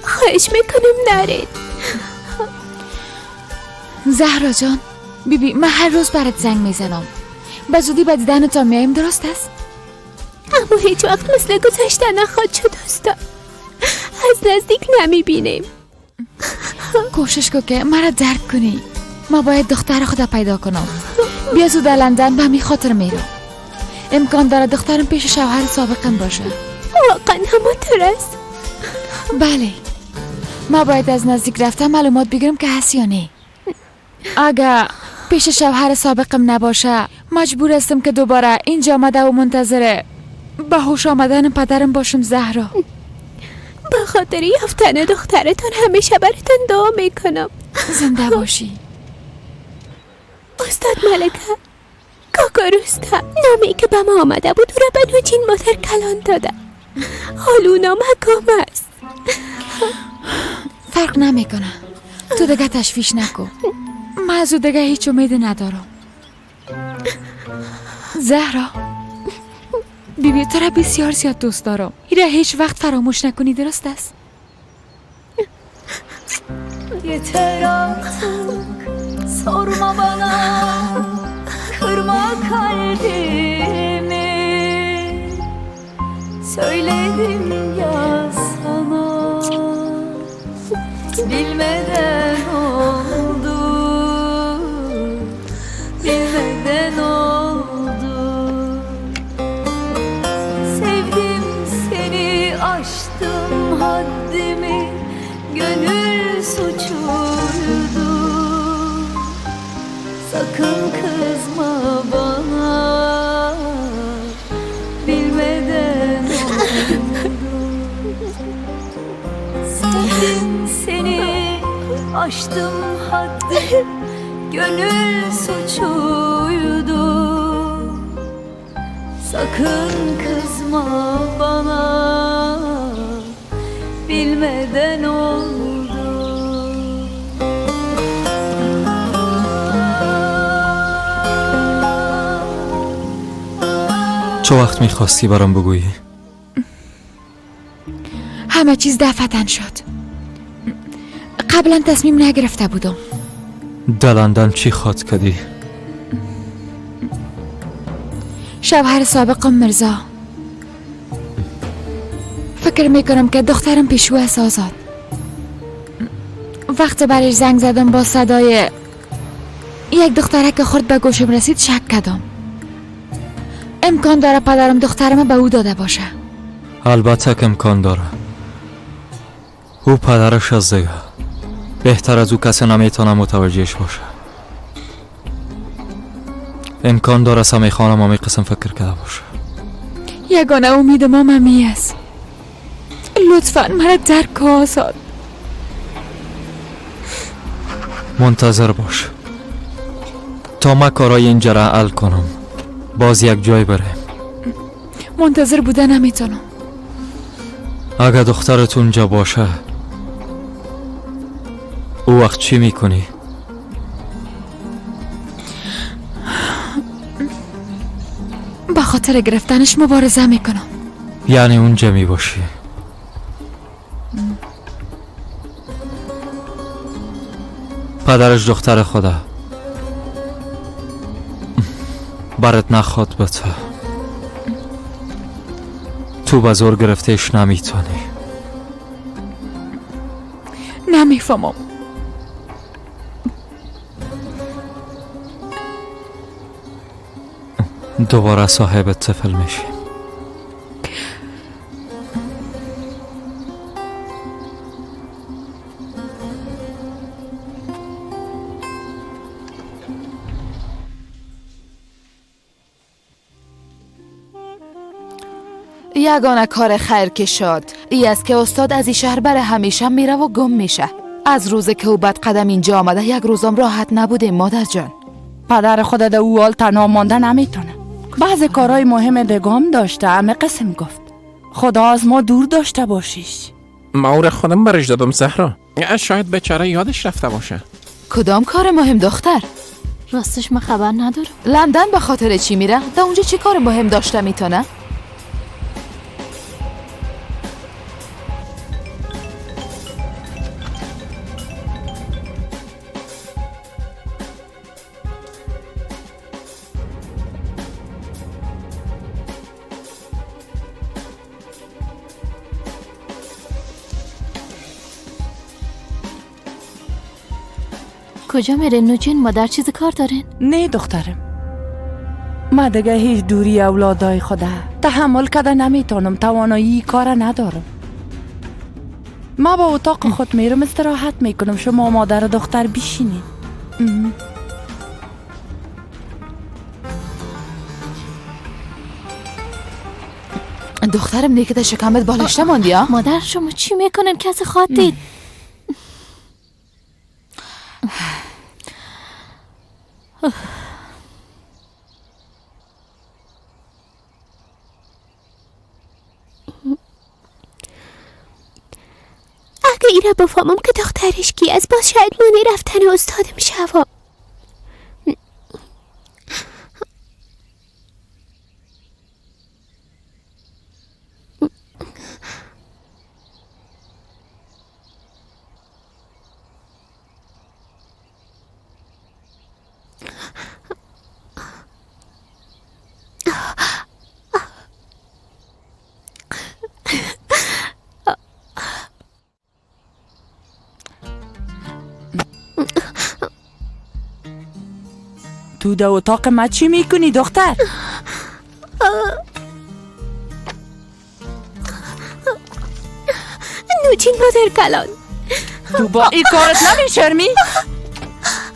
خواهش میکنم نرید. زهرا جان، بیبی من هر روز برات زنگ میزنم. به زودی به دیدن تا میاییم، درست است؟ اما هیچ وقت مثل گذشته نخواهد شد استاد. از نزدیک نمیبینیم. کوشش کن که مرا درک کنی. ما باید دختر خود پیدا کنم. بیا زود لندن، به همین خاطر میرم. امکان داره دخترم پیش شوهر سابقم باشه. واقعا همانطور است؟ بله. ما باید از نزدیک رفتم معلومات بگیرم که هست یا نه. اگه پیش شوهر سابقم نباشه مجبور هستم که دوباره اینجا آمده و منتظر به هوش آمدن پدرم باشم. زهرا به خاطر یافتن دخترتان همیشه براتان دعا میکنم. زنده باشی. استاد ملکه، کاکا رستم نامی که به ما آمده بود او را به نوچین مادر کلان داده. حال او نامه گم است. فرق نمیکنه، تو دیگه تشویش نکن. من از او دیگه هیچ امید ندارم. زهرا بیبی تو را بسیار زیاد دوست دارم. ایره هیچ وقت فراموش نکنی، درست است؟ Yeter artık sorma bana, kırma kalbimi. Söyledim ya sana, bilmeden oldu, bilmeden oldu. Sevdim seni, aştım haddimi, gönül suçuydu. Sakın kızma bana, bilmeden oldu. Sevdim seni, aştım haddim, gönül suçuydu. Sakın kızma bana, bilmeden oldu. چه وقت میخواستی برام بگویی؟ همه چیز دفعتاً شد. قبلا تصمیم نگرفته بودم. در لندن چی خواد کردی؟ شوهر سابقم مرزا. فکر میکنم که دخترم پیش او است آزاد. وقت برش زنگ زدم با صدای یک دخترک خرد به گوشم رسید شک کردم. امکان داره پدرم دخترم به او داده باشه. البته که امکان داره. او پدرش از دیگه بهتر از او کسی نمیتونه متوجهش باشه. امکان داره سمی خانم همی قسم فکر کرده باشه. یگانه امید ما ممی است. لطفا مرا درک آزاد. منتظر باش تا ما کارای اینجا را حل کنم، باز یک جای بریم. منتظر بوده نمیتونم. اگه دخترت اونجا باشه او وقت چی میکنی؟ به خاطر گرفتنش مبارزه میکنم. یعنی اونجا میباشی؟ پدرش دختر خدا برات نخواد بته، تو به زور گرفتهش نمیتونی. نمیفهمم. دوباره صاحب طفل میشی. یگانه کار خیر که شد ای است که استاد از این شهر بر همیشه میره و گم میشه. از روز که او بد قدم اینجا آمده یک روزم راحت نبوده مادر جان. پدر خود در او حال تنها مانده نمیتونه. بعض کارهای مهم دگام داشته، همه قسم گفت. خدا از ما دور داشته باشیش. ما او را خودم برش دادم زهرا. شاید بیچاره یادش رفته باشه. کدام کار مهم دختر؟ راستش من خبر ندارم. لندن به خاطر چی میره؟ در اونجا چی کار مهم داشته میتونه؟ کجا میره نوجین؟ مادر چیز کار دارین؟ نه دخترم، ما دیگه هیچ دوری اولادای خوده تحمل کرده نمیتونم، توانایی کار ندارم. ما با اتاق خود میرم استراحت میکنم، شما مادر و دختر بیشینید. دخترم نیکه در شکمت بالشته ماندی ها؟ مادر شما چی میکنن؟ کسی خواد دید. اگه ایره بفهمم که دخترش کی از باز شاید مانع رفتن استاد میشوم. تو در اتاق ما چی میکنی دختر؟ نوچین مادر کلان، تو با این کارت نمیشرمی؟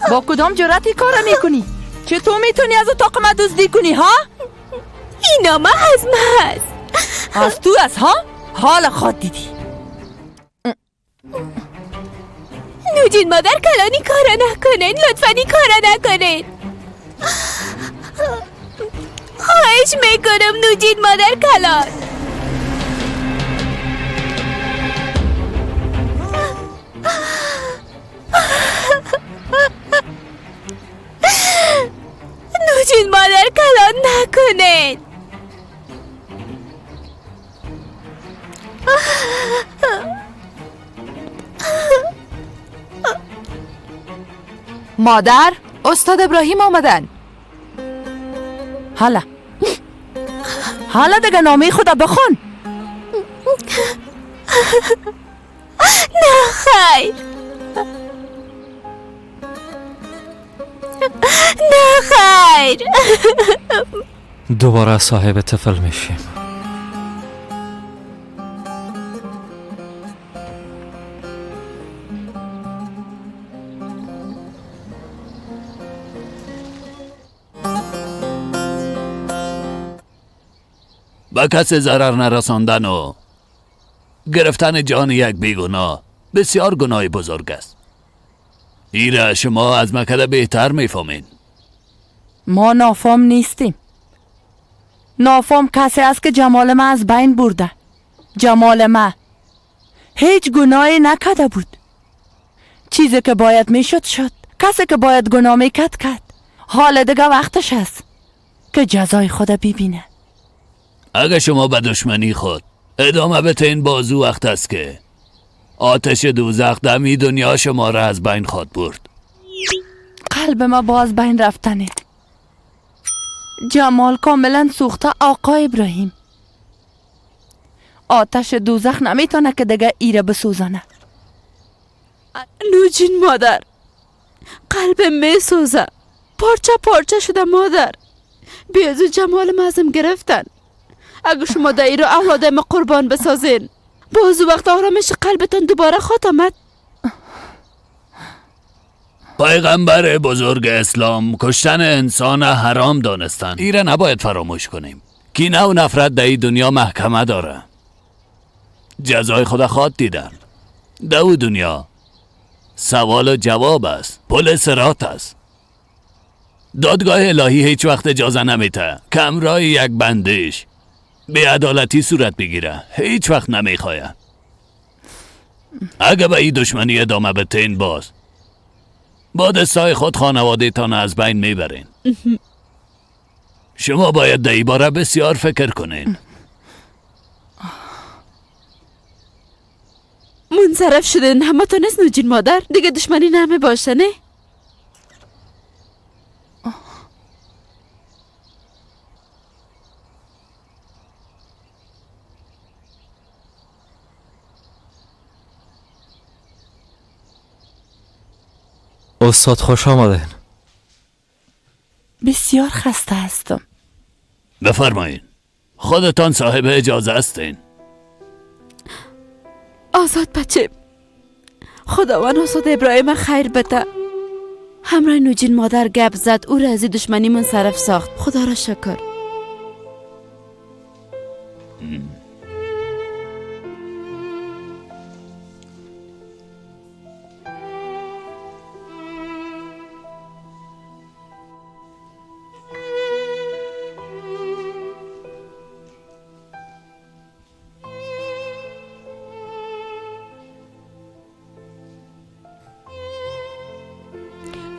با کدام جرأت این کار میکنی؟ چطور میتونی از اتاق ما دزدی کنی ها؟ این نامه از ما است. از تو است ها؟ حال خود دیدی. نوجین مادر کلان این کارا نکنین، لطفا این کارا نکنین. خواهش میکنم نوجین مادر کلان. نوجین مادر کلان نکنین. مادر، استاد ابراهیم آمدن. حالا حالا دیگه نامه خدا بخون. نه خیر، نه خیر. دوباره صاحب طفل میشیم. به کسی ضرر نرساندن و گرفتن جان یک بیگناه بسیار گناه بزرگ است. ایره شما از مکده بهتر میفهمین. ما نافام نیستیم. نافام کسی است که جمال ما از بین برده. جمال ما هیچ گناهی نکرده بود. چیزی که باید میشد شد. کسی که باید گناه میکرد کرد. حال دیگه وقتش است که جزای خود ببینه. اگه شما به دشمنی خود ادامه بتین، بازو وقت است که آتش دوزخ دمی دنیا شما را از بین خواد برد. قلب ما باز بین رفتنه. جمال کاملا سوخته آقا ابراهیم. آتش دوزخ نمیتونه که دیگه ایره بسوزانه. نوجین مادر، قلب میسوزه، پارچه پارچه شده مادر. بیازو جمال ما ازم گرفتن. اگه شما در ایرو اولاد ما قربان بسازین، باز وقت آرامش قلبتان دوباره خواهد آمد. پیغمبر بزرگ اسلام کشتن انسان حرام دانستن. ایره نباید فراموش کنیم. کینه و نفرت در این دنیا محکمه داره. جزای خدا خواد دیدن. در او دنیا سوال و جواب است، پل صراط است. دادگاه الهی هیچ وقت اجازه نمیده که همراه یک بندش بی‌عدالتی صورت بگیره. هیچ وقت نمیخواه. اگه به این دشمنی ادامه بتین، باز با دستای خود خانواده تان از بین میبرین. شما باید در این باره بسیار فکر کنین. منصرف شدین همه تونست نوجین مادر، دیگه دشمنی نمی باشه نه؟ استاد خوش آمدین. بسیار خسته هستم. بفرمایین، خودتان صاحب اجازه هستین. آزاد بچه، خداوند استاد ابراهیم خیر بده. همراه نوجین مادر گپ زد، او را از دشمنی من صرف ساخت. خدا را شکر.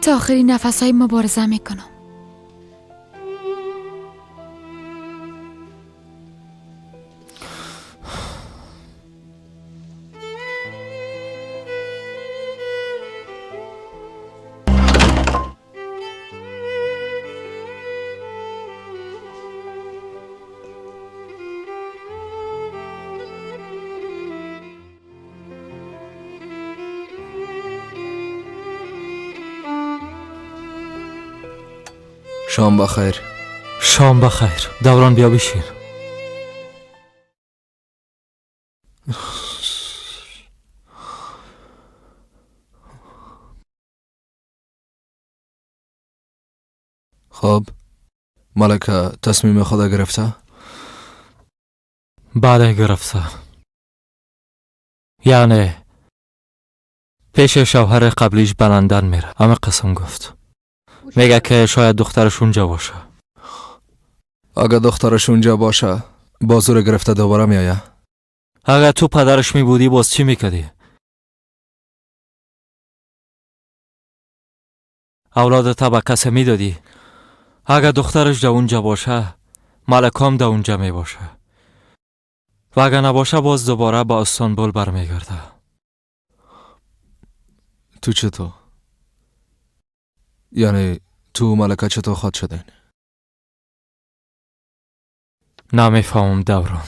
تا آخرین نفسهای مبارزه میکنم. شام بخیر. شام بخیر. دوران بیا بشین. خب ملکه تصمیم خدا گرفته؟ بله گرفته. یعنی پیش شوهر قبلیش به لندن میره. همه قسم گفت. میگه که شاید دخترش اونجا باشه. اگه دخترش اونجا باشه بازو رو گرفته دوباره میایه. اگه تو پدرش میبودی باز چی میکردی؟ اولادت به کسی میدادی؟ اگه دخترش در اونجا باشه ملکام در اونجا میباشه و اگه نباشه باز دوباره به استانبول برمیگرده. تو چطور؟ یعنی تو ملکه چطور خواد شدین؟ نمیفهمم دوران،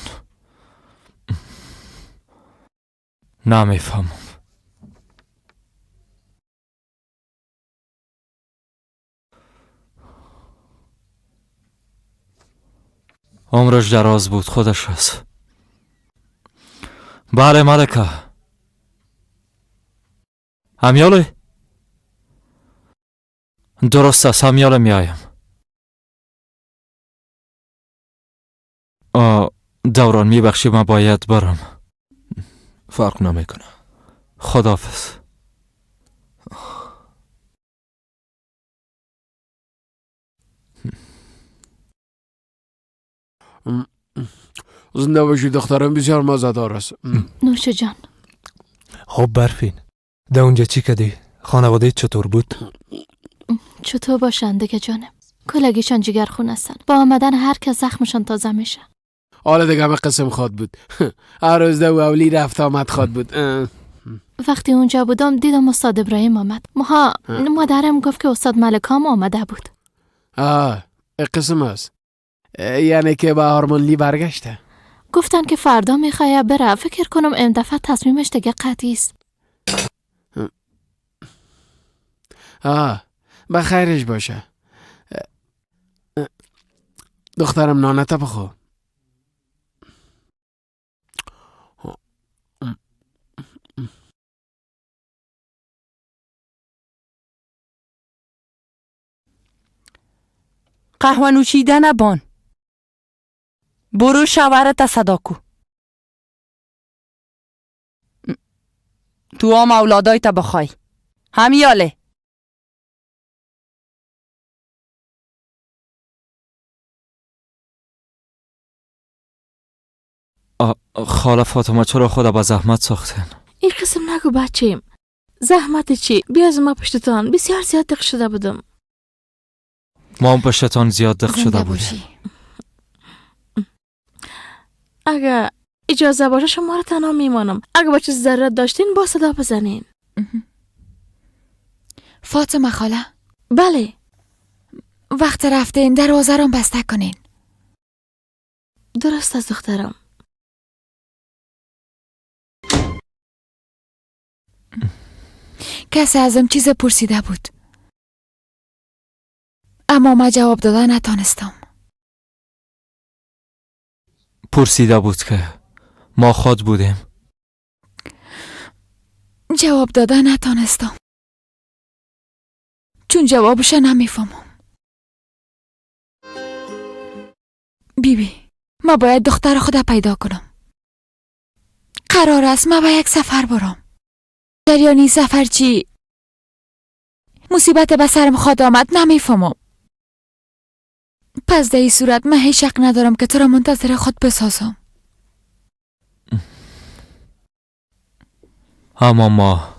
نمیفهمم. عمرش دراز بود خودش هست. بله ملکه. همیاله؟ درست است، همیاله میایم. دوران میبخشی من باید برم. فرق نمیکنه. خداحافظ. زنده باشی دخترم، بسیار مزه‌دار است. نوش جان. خب برفین در اونجا چی کردی؟ خانواده چطور بود؟ چطور باشن دیگه جانم، کلگیشان جگرخون هستن. با آمدن هر کس زخمشان تازه میشه. حالا دیگه همه قسم خواد بود. هر روز دو اولی رفت آمد خواد بود. وقتی اونجا بودم دیدم استاد ابراهیم آمد. مادرم گفت که استاد ملکام آمده بود. قسم است، یعنی که به آرمانلی برگشته. گفتن که فردا میخواه بره. فکر کنم این دفعه تصمیمش دیگه قطعی است. به خیرش باشه. دخترم نانتا بخو. قهوه نوشیدن بان. برو شوهرت صدا کو. تو هم اولادایت بخوای. همیاله. خاله فاطمه چرا خدا به زحمت ساختن؟ این قسم نگو بچیم. زحمت چی؟ بیا از ما پشتتان بسیار زیاد دق شده بودم. ما هم پشتتان زیاد دق شده بودیم. اگه اجازه باشه شما رو تنها میمانم. اگه با چیز ضرورت داشتین با صدا بزنین. فاطمه خاله. بله. وقت رفتین دروازه رو بسته کنین. درست از دخترم. کسی ازم چیز پرسیده بود اما من جواب داده نتانستم. پرسیده بود که ما خود بودیم. جواب داده نتانستم، چون جوابش نمیفهمم. بیبی، ما باید دختر خود پیدا کنم. قرار است ما به یک سفر برم. جریان سفر چی مصیبت به سرم خواد آمد نمیفهمم. پس در این صورت من هیچ حق ندارم که تو را منتظر خود بسازم. اما ما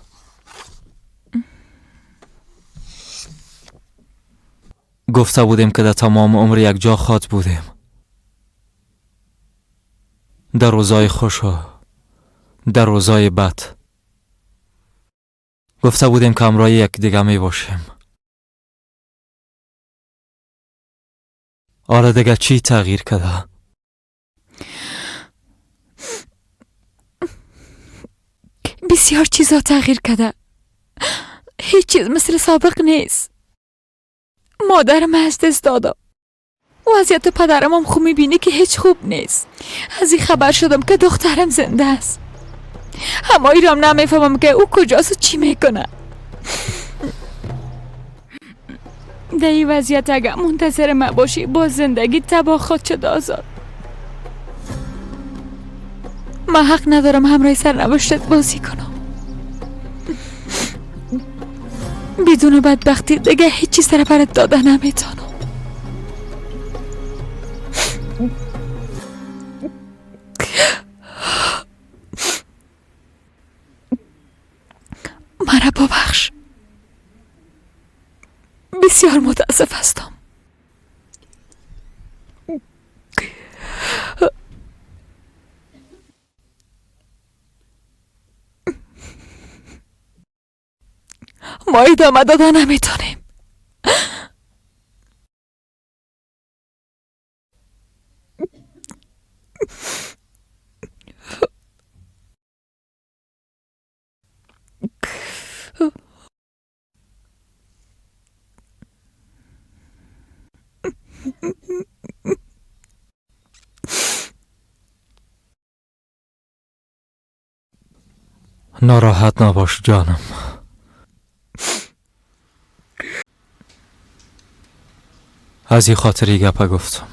گفته بودیم که در تمام عمر یک جا خواد بودیم. در روزای خوش و در روزای بد گفته بودیم که همراه یک دیگه می باشیم. آره دیگه چی تغییر کرده؟ بسیار چیزا تغییر کرده. هیچ چیز مثل سابق نیست. مادرم از دست دادم. وضعیت پدرم هم خوب میبینی که هیچ خوب نیست. از این خبر شدم که دخترم زنده است. اما ایرام نمیفهمم که او کجاست و چی میکنه. در این وضعیت اگر منتظر من باشی با زندگی تباه خواهد شد آزاد. من حق ندارم همراه سرنوشتت بازی کنم. بدون بدبختی دیگه هیچ چیز را برات داده نمیتونم. مرا ببخش. بسیار متاسف هستم. ما ادامه داده نمیتونیم. ناراحت نباش جانم. از این خاطری گپه گفتم.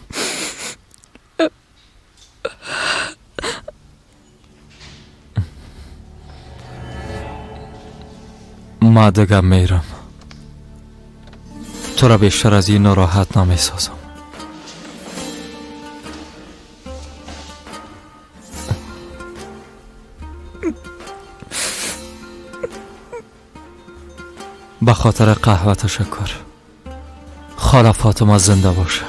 ما دیگه میرم. تو را بیشتر از این ناراحت نمیسازم. به خاطر قهوه تشکر. خاله فاطمه زنده باشه.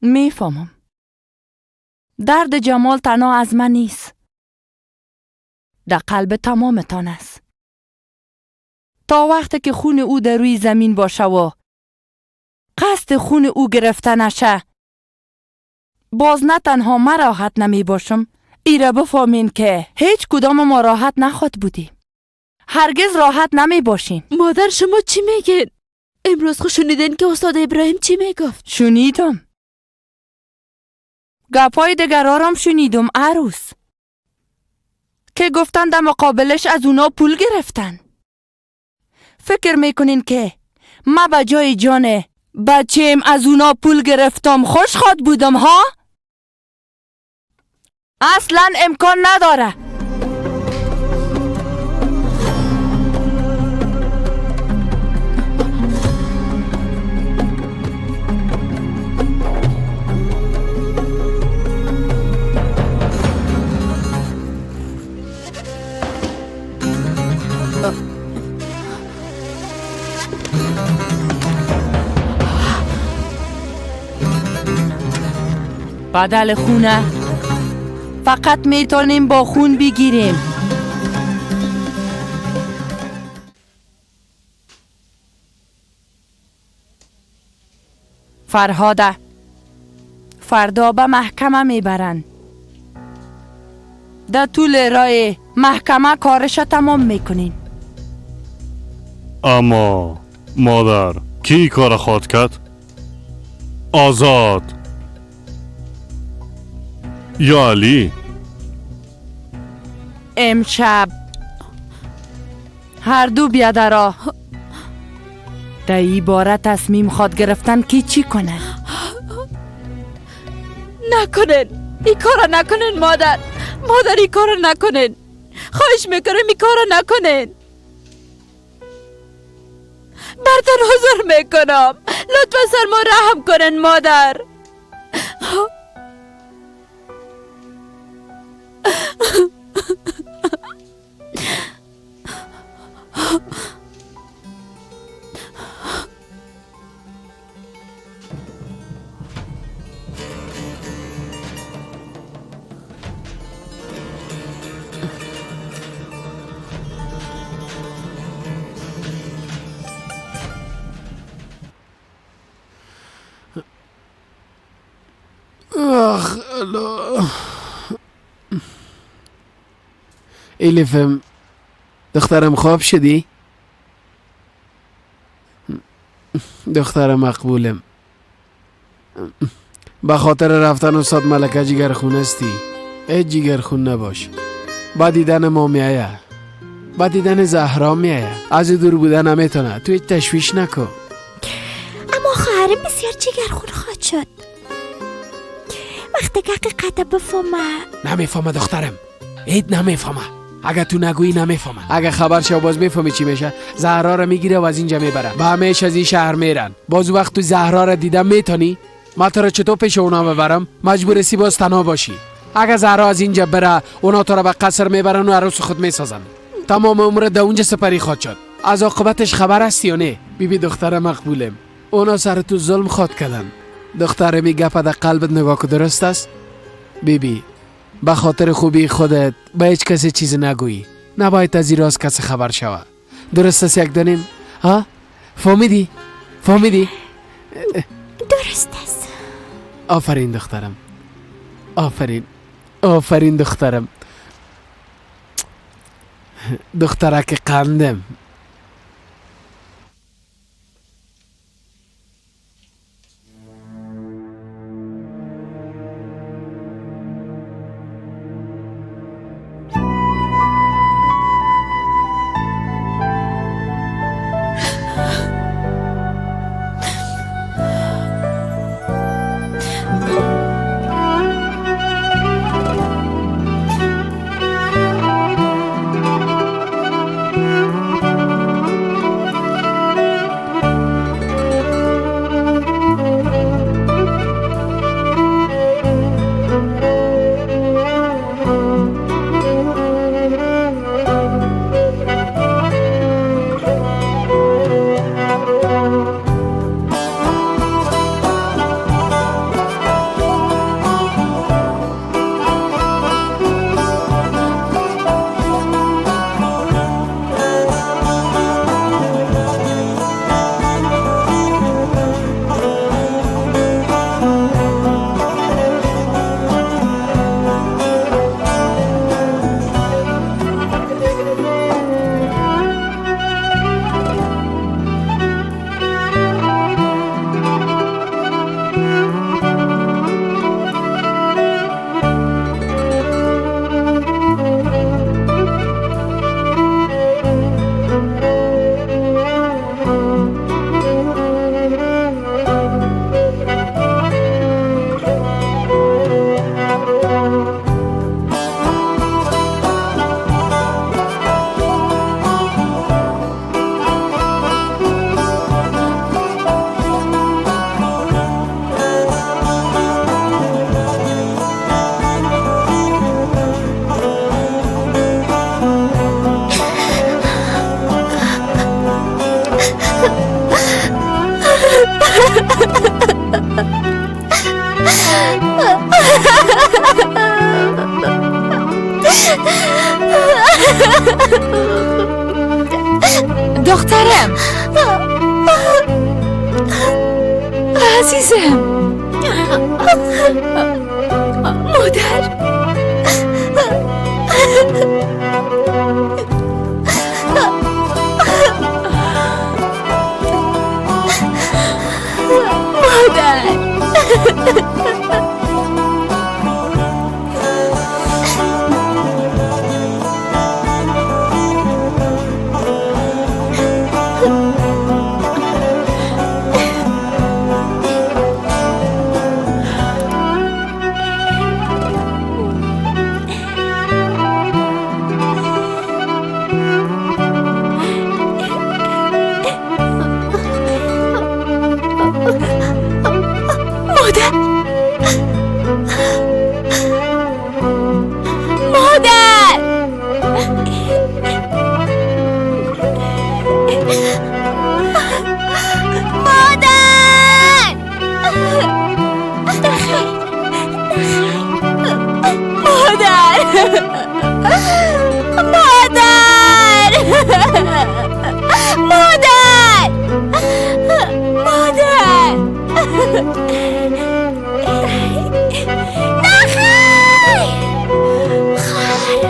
میفهمم. درد جمال تنها از من نیست. در قلب تمامتان است. تا وقتی که خون او در روی زمین باشه و قصد خون او گرفته نشه، باز نه تنها من راحت نمی باشم، ایره بفهمین که هیچ کدام ما راحت نخواد بودیم. هرگز راحت نمی باشیم. مادر شما چی میگین؟ امروز خود شنیدین که استاد ابراهیم چی میگفت؟ شنیدم. گپای دگرارم شنیدم عروس که گفتن در مقابلش از اونا پول گرفتن. فکر میکنین که ما به جای جان بچیم از اونا پول گرفتم خوش خواد بودم ها؟ اصلا امکان نداره. بدل خونه فقط میتونیم با خون بگیریم. فرهاد فردا به محکمه میبرن. در طول راه محکمه کارش تمام میکنین. اما مادر کی کار خواهد کرد؟ آزاد یا علی؟ امشب هر دو بیادرا در ای باره تصمیم خواد گرفتن که چی کنه. نکنن این کارا نکنن مادر، مادر این کارا نکنن، خواهش میکنم این کارا نکنن. برتن حضور میکنم، لطفا سر ما رحم کنن مادر. آخ الله. الیفم دخترم خواب شدی؟ دخترم مقبولم. به خاطر رفتن استاد ملکه جگرخون هستی. ای جگرخون نباش. با دیدن ما میایه، با دیدن زهرا میایه. از دور بودن نمیتونه. تو هیچ تشویش نکن. اما خواهرم بسیار جگرخون خواهد شد وقتی که حقیقت بفهمه. نمیفهمه دخترم، هیچ نمیفهمه. اگه تو نگویی نمیفهمه. اگه خبر شو باز میفهمی چی میشه. زهرا رو میگیره و از اینجا میبره. با همیش از این شهر میرن. باز وقت تو زهرا رو دیدم میتونی؟ ما تو رو چطور پیش اونا ببرم؟ مجبور سی باز تنها باشی. اگه زهرا از اینجا بره اونا تو رو به قصر میبرن و عروس خود میسازن. تمام عمر در اونجا سپری خواهد شد. از عاقبتش خبر هستی یا نه؟ بیبی دختر مقبولم، اونا سر تو ظلم خواد کردن. دختر می گپ در قلبت نگاه که درست است؟ بیبی به خاطر خوبی خودت به هیچ کسی چیز نگویی. نباید از این راز کسی خبر شوه. درست است یک دانیم؟ ها؟ فهمیدی؟ فهمیدی؟ درست است. آفرین دخترم، آفرین، آفرین دخترم، دخترک قندم. دخترم، عزیزم. مادر، مادر. مادر، مادر، نخیر، خواهر.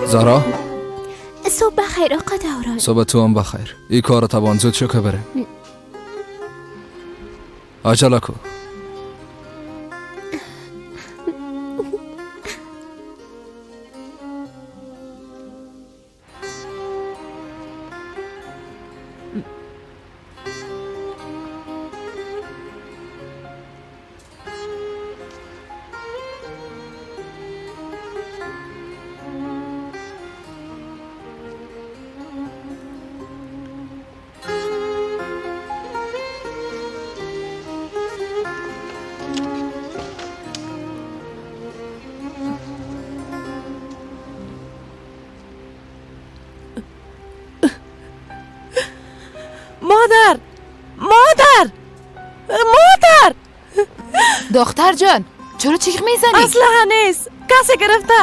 زهرا، صبح بخیر آقا دوران. صبح تو هم بخیر. این کار طبعا زود شو که بره. عجله کو. مادر، مادر، مادر. دختر جان، چرا چیخ میزنی؟ اصلا نیست، کسی گرفته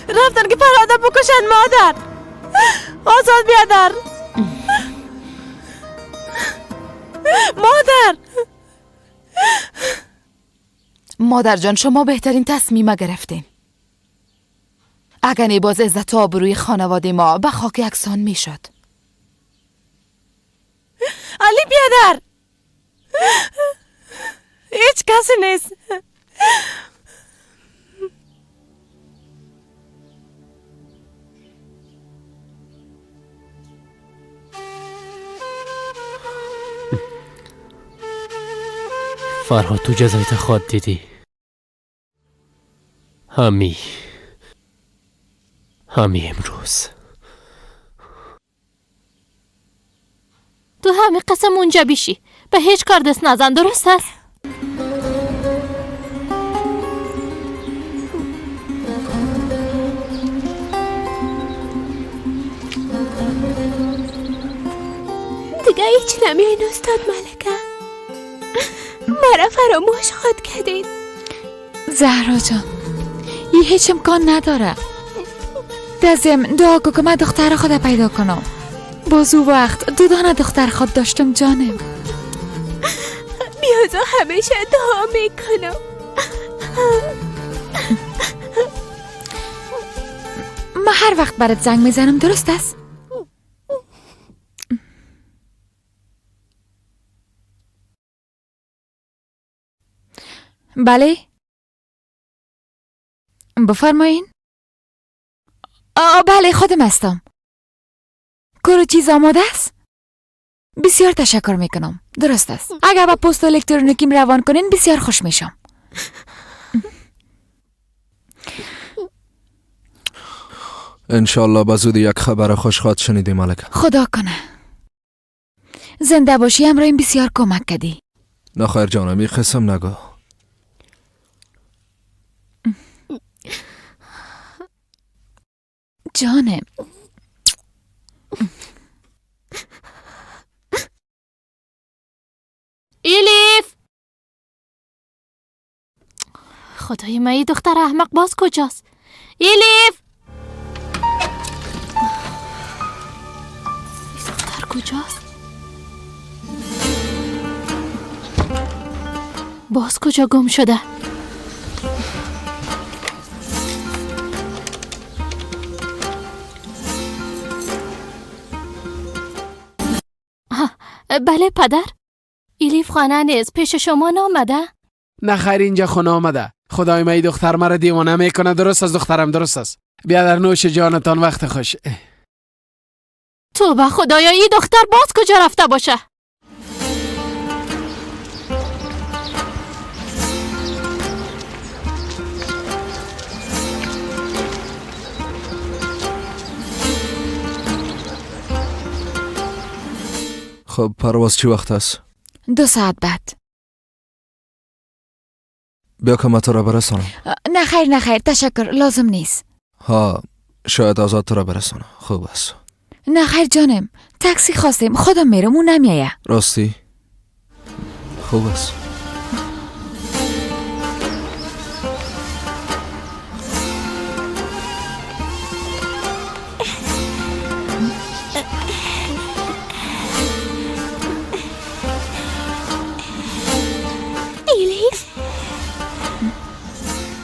رفتن که پراده بکشن. مادر، آزاد بیادر. مادر، مادر جان، شما بهترین تصمیم گرفتین. اگر باز عزت و آبروی خانواده ما به خاک یکسان میشد. علی بیادر، هیچ کسی نیست. فرهاد، تو جزایت خود دیدی. همی امروز تو همه قسم اونجا بیشی، به هیچ کار دست نزن، درست است؟ دیگه هیچ نمیاین استاد ملکه، مرا فراموش خود کردید. زهرا جان، یه هیچ امکان نداره. دزم دعا کو که من دختر خود پیدا کنم. باز او وقت دو دانه دختر خود داشتم جانم. بیازا همیشه دعا میکنم. ما هر وقت برات زنگ میزنم، درست است؟ بله، بفرمایین. بله، خودم هستم. کار چیز آماده است؟ بسیار تشکر میکنم. درست است. اگر با پست الکترونیکیم روان کنین بسیار خوش میشم. انشالله به زودی یک خبر خوش خواهد شنیدی ملکه. خدا کنه. زنده باشی همراهیم بسیار کمک کردی. نه خیر جانم، این قسم نگو. جانم. ایلیف، خدای من، این دختر احمق باز کجاست؟ ایلیف، این دختر کجاست؟ باز کجا گم شده؟ بله پدر، ایلیف خانه نیست. پیش شما نامده؟ نه خیر، اینجا خانه آمده. خدای من، دختر مرا دیوانه میکنه. درست است دخترم، درست است. بیا در نوش جانتان، وقت خوش. توبه خدایا، این دختر باز کجا رفته باشه؟ خب پرواز چی وقت است؟ 2 ساعت بعد. بیا که من تو را برسانم. نه خیر نه خیر، تشکر، لازم نیست. ها، شاید آزاد تو را برسانم. خوب است. نه خیر جانم، تاکسی خواستیم، خودم میرم، اون نمیایه. راستی؟ خوب است.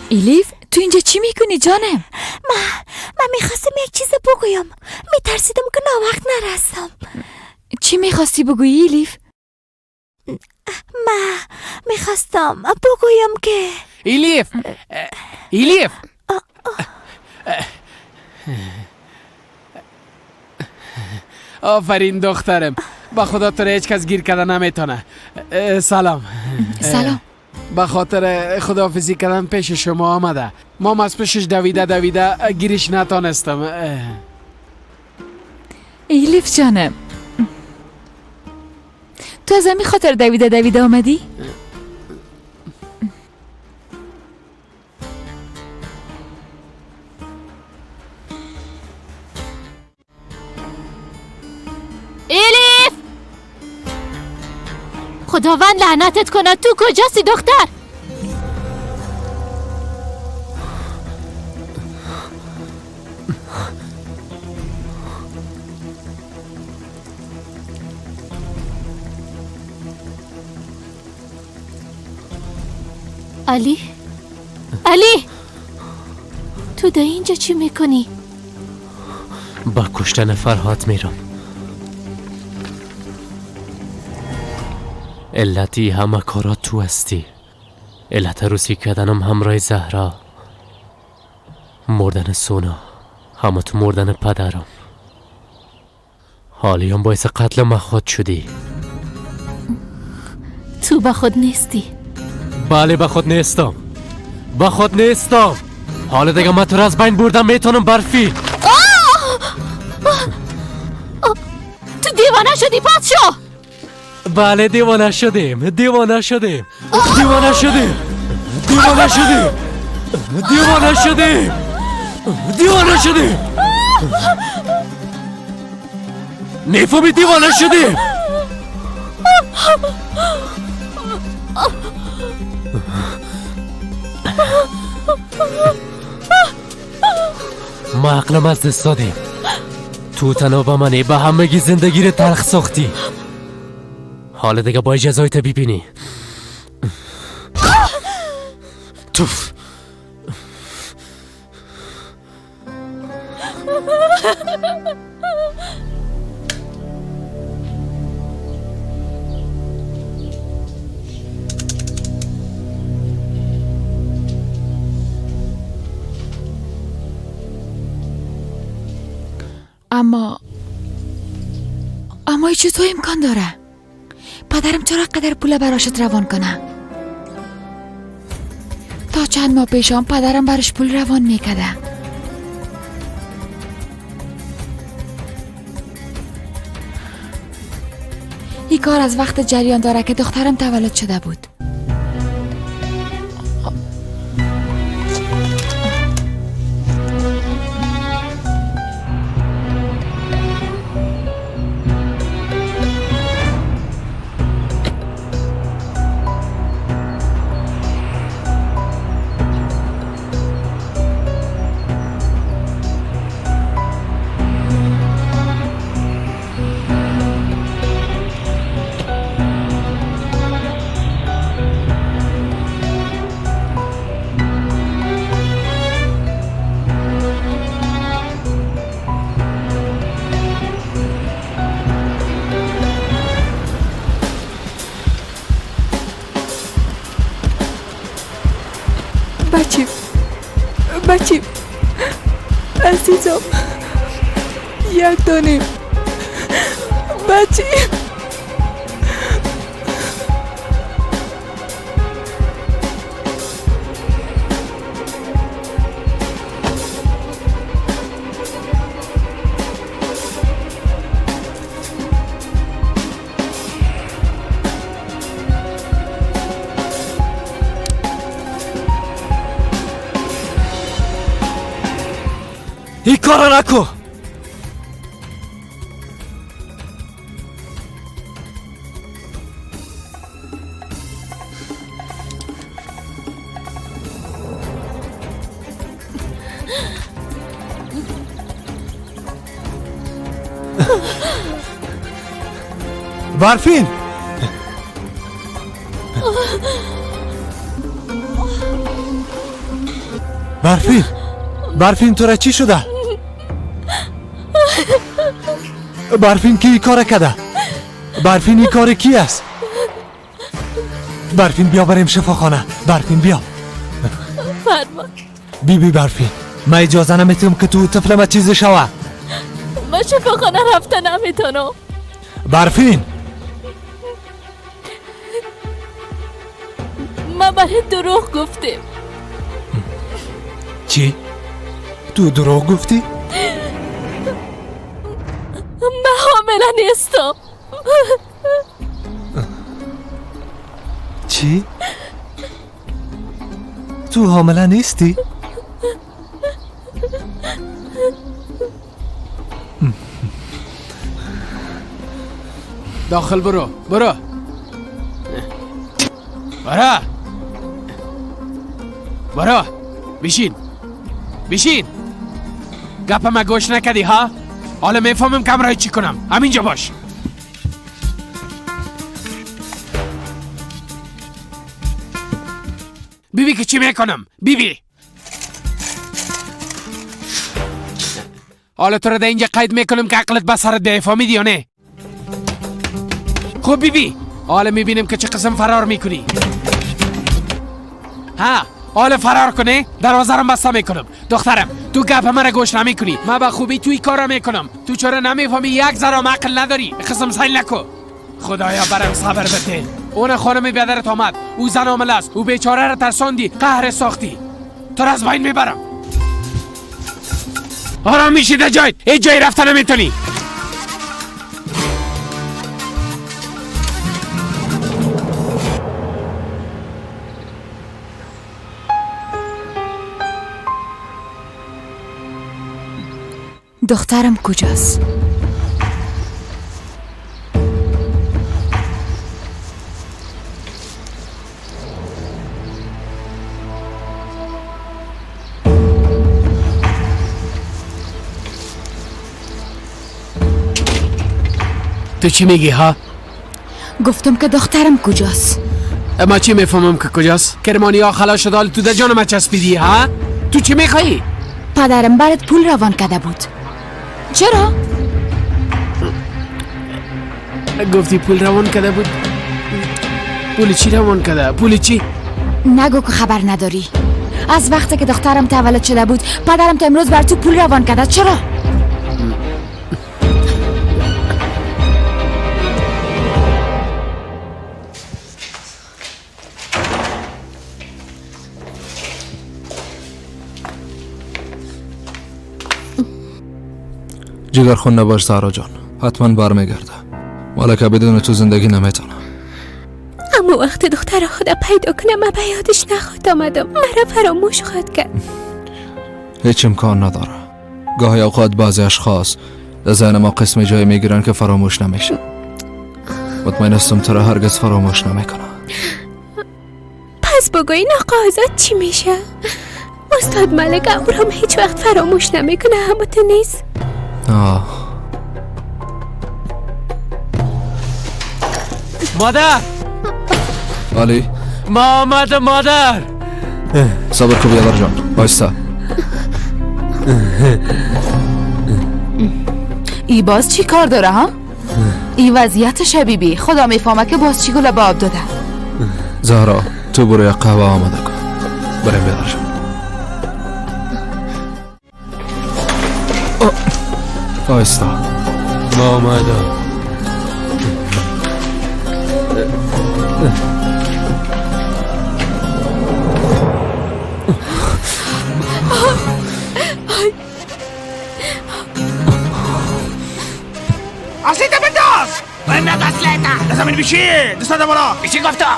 ایلیف، تو اینجا چی میکنی جانم؟ من میخواستم یک چیز بگویم، میترسیدم که ناوقت نرسم. چی میخواستی بگویی ایلیف؟ من میخواستم بگویم که ایلیف، ایلیف، آفرین دخترم، با خدا تو را هیچ کس گیر کرده نمیتونه. سلام. سلام. به خاطر خداحافظی کردن پیش شما آمده. ما از پیشش دویده دویده گیرش نتانستم. ایلیف جانم، تو از همین خاطر دویده دویده آمدی؟ ایلیف، خداوند لعنتت کند، تو کجاستی دختر؟ علی، علی، تو در اینجا چی میکنی؟ با کشتن فرهاد میرم. علتی همه کارا تو هستی. علت روسی کردنم همراه زهرا، مردن سونا، همه تو مردن پدرم. حالیم باعث قتل ما خود شدی. تو با خود نیستی. بله با خود نیستم، با خود نیستم. حالا دیگه من تو را از بین بردم میتونم برفی. تو دیوانه شدی پادشاه. بله دیوانه شدیم، دیوانه شدیم، دیوانه شدیم، دیوانه شدیم، دیوانه شدیم، دیوانه شدیم. میفهمی دیوانه شدیم. ما عقلم از دست دادیم. تو تنها با منی، به همگی زندگی رو تلخ ساختی. حالا دیگه باید جزایت ببینی. توف. اما چطور امکان داره؟ پدرم چرا قدر پول براشت روان کنه؟ تا چند ماه پیشم پدرم براش پول روان میکده. این کار از وقت جریان داره که دخترم تولد شده بود. بچیم بچیم عزیزم، یک دانیم بچیم. این کارو نکن. برفین، برفین، برفین، تو را چی شده؟ برفین کی کار کرده؟ برفین این کار کی است؟ برفین بیا بریم شفاخانه. برفین بیا. فرمان. بی بی برفین، من اجازه نمیتونم که تو طفل ما چیز شوه. من شفاخانه رفته نمیتونم. برفین، من برای دروغ گفتیم. چی؟ تو دروغ گفتی؟ من حامله نیستم. چی؟ تو حامله نیستی؟ داخل برو، برو برو برو، بشین بشین. گپ ما گوش نکدی ها؟ حالا میفهمم که امرای چی کنم. همینجا باش. بیبی که چی میکنم؟ بیبی حالا تو رو در اینجا قید میکنم که عقلت به سرت بیای، فهمیدی یا نه؟ خب بیبی حالا میبینیم که چه قسم فرار میکنی. ها حالا فرار کنی دروازه رو بسته میکنم. دخترم تو گپ مرا گوش نمیکنی، من به خوبی توی کارا میکنم. تو چرا نمیفهمی؟ یک ذره عقل نداری. قسم سیل نکو. خدایا برم صبر بده. اون خانم بیادرت آمد، او زن عامل است، او بیچاره را ترساندی، قهر ساختی. تو را از بین میبرم. آرام میشی در جایت، هیچ جایی رفته نمیتونی. دخترم کجاست؟ تو چی میگی ها؟ گفتم که دخترم کجاست. اما چی میفهمم که کجاست؟ کرمانی ها خلاص شد، حال تو در جان ما چسبیدی ها؟ تو چی میخوایی؟ پدرم برات پول روان کرده بود. چرا؟ گفتی پول روان کرده بود؟ پول چی روان کرده؟ پول چی؟ نگو که خبر نداری. از وقتی که دخترم تولد شده بود پدرم تا امروز بر تو پول روان کرده. چرا؟ جگر خون نباش زهرا جان، حتما برمیگرده. مالکه بدون تو زندگی نمیتونم. اما وقتی دختر خدا پیدا کنم من به یادش نخواهد آمدم، مرا فراموش خواهد کرد. هیچ امکان نداره. گاهی اوقات بعضی اشخاص در ذهن ما قسم جای میگیرن که فراموش نمیشه. مطمئن هستم تو را هرگز فراموش نمیکنه. پس بگوی آقا آزاد چی میشه؟ استاد ملک او هیچ وقت فراموش نمیکنه، اما تو نیست. آه. مادر، علی ما آمدم. مادر صبر کن بیادر جان، وایستا. ای باز چی کار داره ها؟ ای وضعیت شبیبی خدا میفهمه که باز چی گله به آب داده. زهرا تو برو یک قهوه آماده کن بریم بیادر جان. آیستا ما آمدم. اصلی تا بنداز بنداز اصلی تا دستم این بیشی دست بالا بیشی گفتم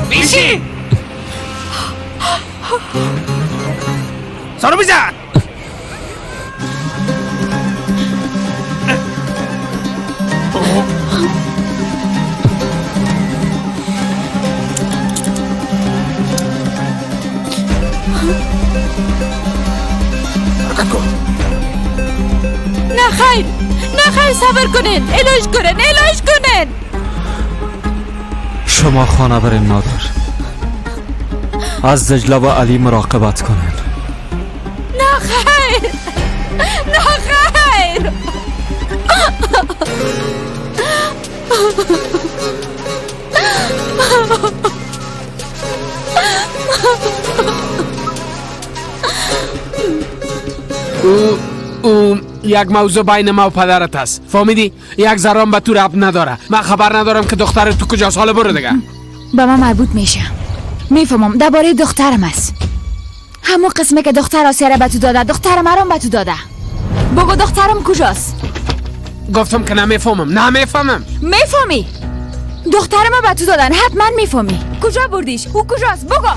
بیشی سارو بزن. حرکت کن. نه خیر نه خیر، صبر کنین، علاج کنین، علاج کنین. شما خانه برین مادر، از دجله و علی مراقبت کنین. نه خیر نه خیر. او یک موضوع بین ما و پدرت است، فهمیدی؟ یک ذره به تو ربط نداره. من خبر ندارم که دختر تو کجاست. حالا برو دیگه. به من مربوط میشه، میفهمم. درباره دخترم است. همون قسمه که دختر آسیه را به تو داده، دختر مرام به تو داده. بگو دخترم کجاست؟ گفتم که نمیفهمم، نمیفهمم. میفهمی؟ دخترم به تو دادن، حتما میفهمی. کجا بردیش؟ او کجاست؟ بگو.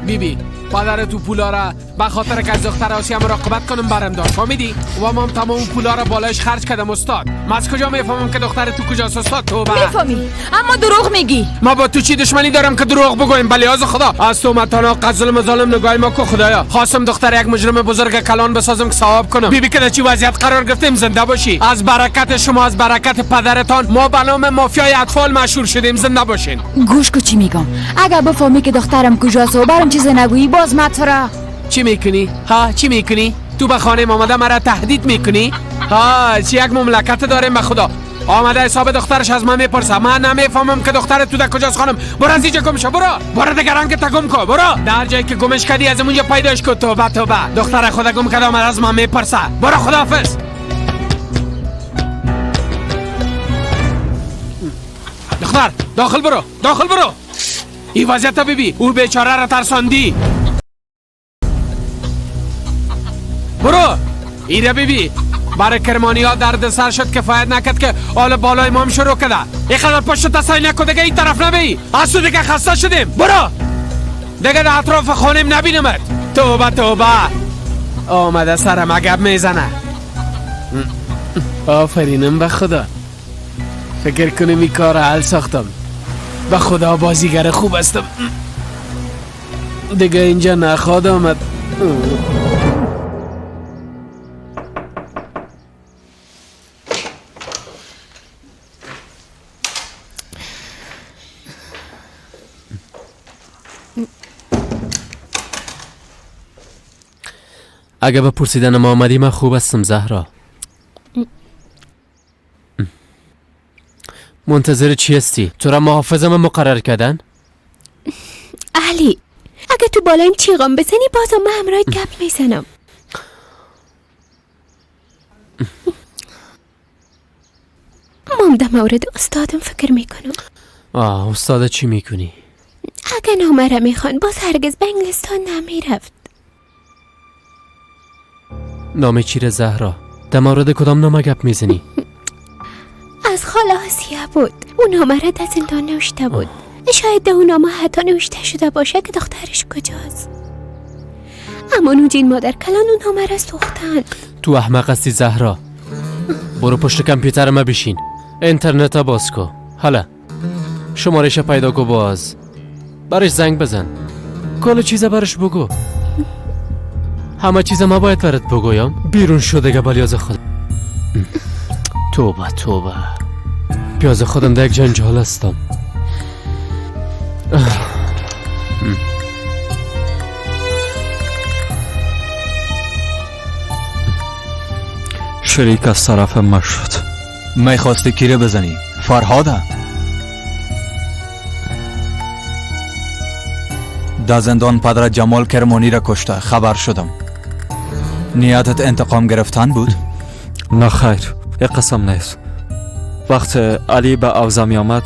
بیبی پدر تو پولا را به خاطر که از دختر آسیه مراقبت کنم برم داد، فهمیدی؟ و ما هم تمام پولا را بالایش خرج کردم استاد. من از کجا میفهمم که دختر تو کجاست استاد؟ توبه. میفهمی اما دروغ میگی. ما با تو چی دشمنی دارم که دروغ بگویم؟ بلیاز خدا از تو متانا قزل ظالم نگاه ما کو خدایا. خواستم دختر یک مجرم بزرگ کلان بسازم که ثواب کنم. بیبی که در چی وضعیت قرار گرفتیم زنده باشی. از برکت شما، از برکت پدرتان ما به نام مافیای اطفال مشهور شدیم. زنده باشین. گوش کو چی میگم. اگر بفهمی که دخترم کجاست و برام چیز نگویی باز ما تو را چی میکنی؟ ها چی میکنی؟ تو به خانه آمده مرا تهدید میکنی؟ ها چی یک مملکت داریم به خدا. آمده حساب دخترش از من میپرسه. من نمیفهمم که دختر تو در کجاست خانم. برو از اینجا گم شو، برو برو دیگه رنگ تا گم کن، برو در جایی که گمش کردی از اونجا پیداش کن. توبه توبه، دختر خود گم کرده آمده از من میپرسه. برو خداحافظ. دختر داخل برو، داخل برو. این وضعیت ببین، او بیچاره را ترساندی. برو ایره ببی، برای کرمانی ها درد سر شد کفایت نکرد که آل بالای مام شروع کرده. اینقدر پشت تسایی نکن دیگه، این طرف نبی. از تو دیگه خسته شدیم. برو دیگه در اطراف خانم نبینمت. توبه توبه، آمده سرم عقب میزنه. آفرینم به خدا، فکر کنم این کار حل ساختم. به خدا بازیگر خوب هستم دیگه. اینجا نخواد آمد. اگه به پرسیدن ما آمدی من خوب هستم زهرا. منتظر چی هستی؟ تو را محافظم مقرر کردن؟ علی اگه تو بالایم چیغام بزنی بازم من همراه گپ میزنم. مام در مورد استادم فکر میکنم. آه استاد چی میکنی؟ اگه نامه را میخوان باز هرگز به انگلستان نمیرفت. نامه چی را زهرا؟ در مورد کدام نامه گپ میزنی؟ از خاله آسیه بود. اون نامه را در زندان نوشته بود. شاید در اون نامه حتی نوشته شده باشه که دخترش کجاست. اما نوجین مادر کلان اون نامه را سوختند. تو احمق هستی زهرا. برو پشت کامپیوتر ما بشین، اینترنت باز کو. حالا شمارش پیدا کو، باز برش زنگ بزن، کل چیز برش بگو. همه چیز ما باید برات بگویم. بیرون شو دیگه بلیاز خود. توبه توبه، پیاز خودم در یک جنجال هستم. شریک از طرف ما شد. میخواستی کی ره بزنی؟ فرهاده. در زندان پدر جمال کرمانی را کشته خبر شدم. نیتت انتقام گرفتن بود؟ نه خیر، یک قسم نیست. وقت علی به اوضاع می آمد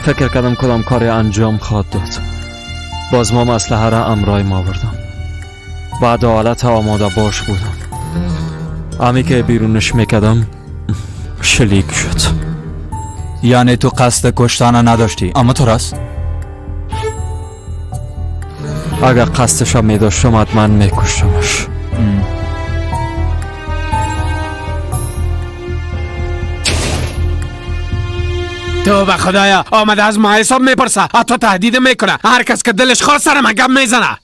فکر کردم کدام کاری انجام خواهد داد. باز ما اسلحه را امرای ما آوردم. بعد حالت آماده باش بودم. امی که بیرونش میکردم شلیک شد. یعنی تو قصد کشتن نداشتی؟ اما تو راست؟ اگر قصدش می داشتم حتما میکشتمش. تو به خدایا آمده از ما حساب میپرسه، حتی تهدید میکنه. هر کس که دلش خواست سر من گپ میزنه.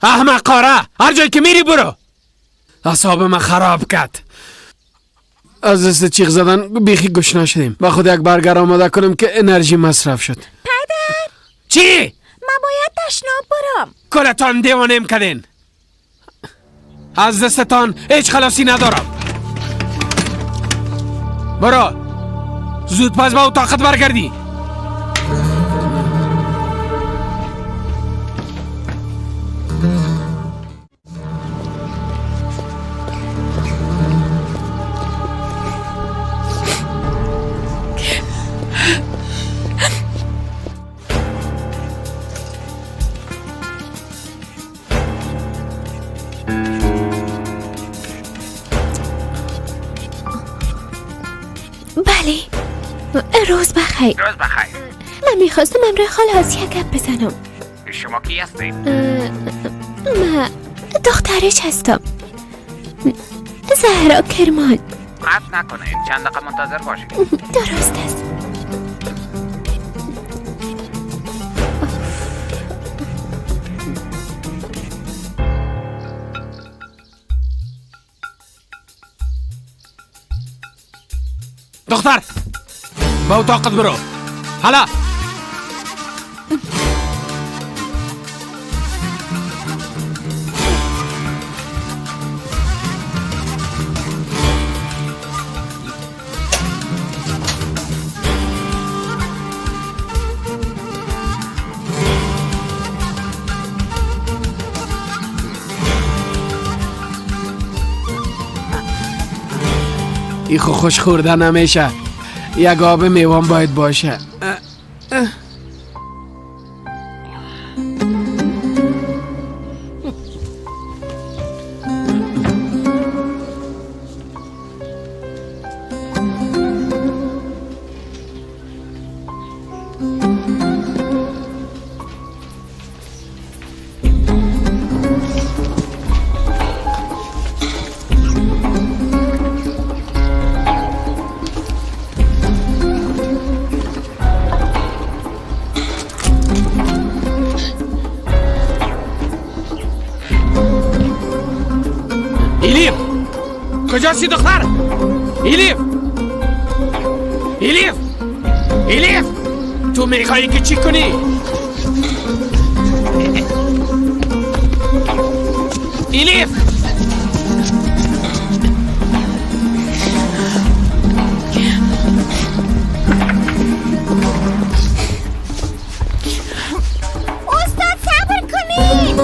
احمق قاره، هر جایی که میری برو. اعصاب من خراب کرد. از دست چیغ زدن بیخی گشنه شدیم. با خود یک برگر آماده کنم که انرژی مصرف شد. پدر چی؟ من باید تشناب برم. کلتان دیوانیم کردین. از دستتان هیچ خلاصی ندارم. برو زود پس با اتاقت برگردی. بله، روز بخیر. روز بخیر. من میخواستم امرای خاله آسیا گپ بزنم. شما کی هستید؟ من دخترش هستم، زهرا کرمان. قطع نکنید، چند دقیقه منتظر باشید. درست است. دختر با اتاقت برو. حالا ای خوش خورده نمیشه. یک آب میوان باید باشه. کجاستی دختر؟ ایلیف، ایلیف، ایلیف، تو میخوایی که چی کنی؟ ایلیف، استاد صبر کنید.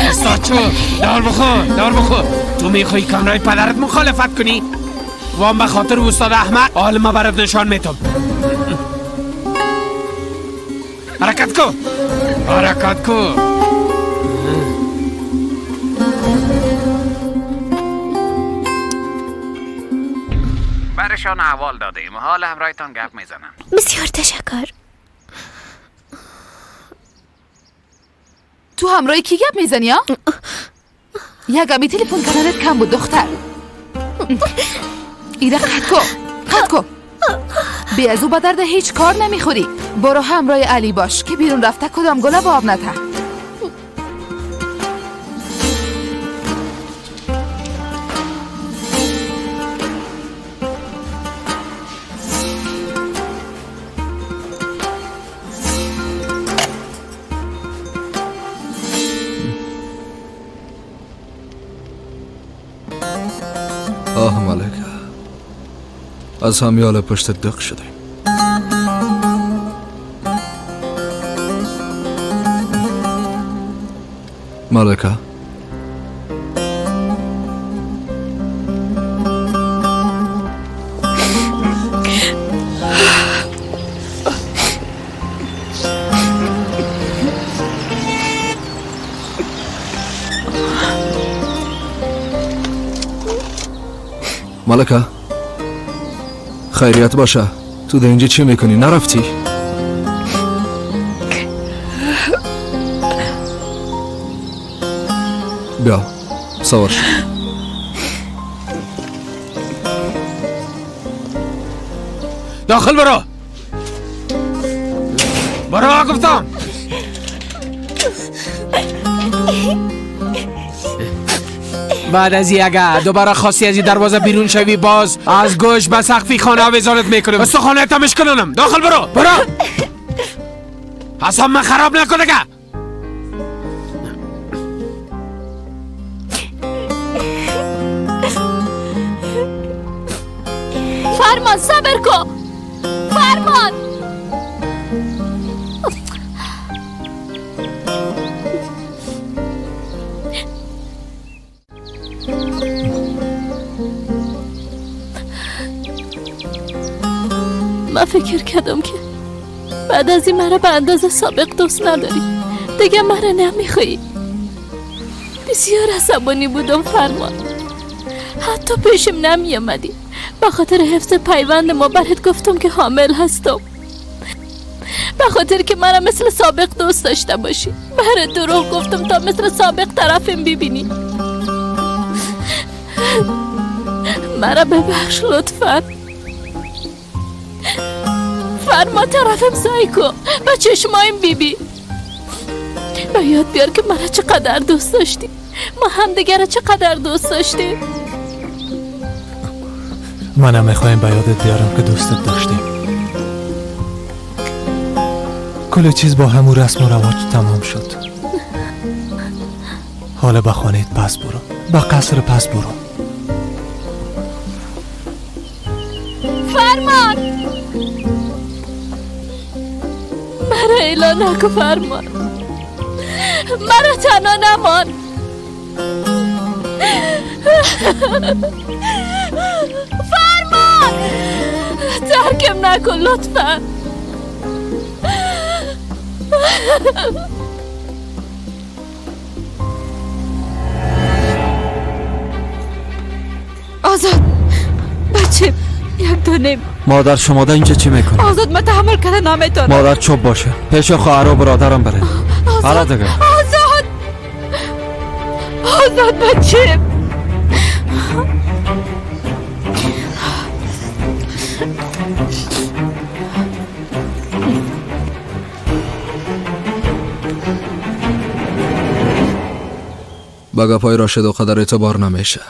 استاد چو دار بخور، دار بخور. تو میخوای کامرای پدرت مخالفت کنی؟ وام به خاطر استاد احمق حال ما برات نشان میتم. حرکت کو، حرکت کو. برشان احوال دادیم، حال همراهتان گپ میزنم. بسیار تشکر. تو همراه کی گپ میزنی ها؟ یک امی تلفن کردنت کم بود دختر. ایره قطع کو، قطع کو. بی از او به درد هیچ کار نمیخوری. برو همراه علی باش که بیرون رفته کدام گله با آب نته. آه ملک، از همیال پشت دق شدیم. ملکه، ملکه، خیریت باشه. تو در اینجا چی میکنی؟ نرفتی؟ بیا سوار شو. داخل برو. برو گفتم. بعد از این اگه دوباره خواستی از این دروازه بیرون شوی، باز از گوش به سقفی خانه آویزانت میکنم. استخوانت هم میشکنم. داخل برو. برو. اصلا من خراب نکنه که. فرمان صبر کن. فرمان. من فکر کردم که بعد از این مرا به اندازه سابق دوست نداری، دیگه مرا نمیخوایی. بسیار عصبانی بودم فرمان، حتی پیشم نمی آمدی. به خاطر حفظ پیوند ما برات گفتم که حامل هستم، به خاطر که مرا مثل سابق دوست داشته باشی. برات دروغ گفتم تا مثل سابق طرفم ببینی. مرا ببخش لطفا. فرما طرفم سایکو با چشمایم بیبی. به یاد بیار که مرا چقدر دوست داشتی، ما هم دیگر را چقدر دوست داشتیم. من هم میخوایم به یادت بیارم که دوستت داشتیم. کل چیز با همون رسم و رواج تمام شد. حالا به خانهت پس برو، به قصر پس برو. فرمان مرا اعلان نکن. فرمان مرا تنها نمان. فرمان ترکم نکن لطفا. آزاد بچه یک دانه. مادر شما در اینجا چی میکنی؟ آزاد من تحمل کرده نمیتونم. مادر چوب باشه پیش خواهر و برادرم بره. آزاد آزاد آزاد بچه. با گپای راشد و قدر اعتبار نمیشه.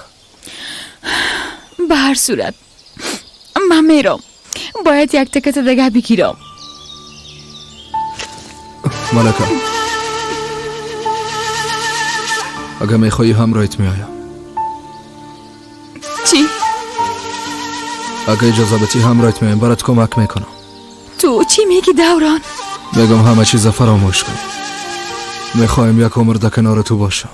به هر صورت من میرم، باید یک تکت دیگه بگیرم. ملکه اگه میخوایی همراهت میایم. چی؟ اگه اجازه بدی همراهت میایم، برات کمک میکنم. تو چی میگی دوران؟ میگم همه چیز فراموش کن. میخوایم یک عمر در کنار تو باشم.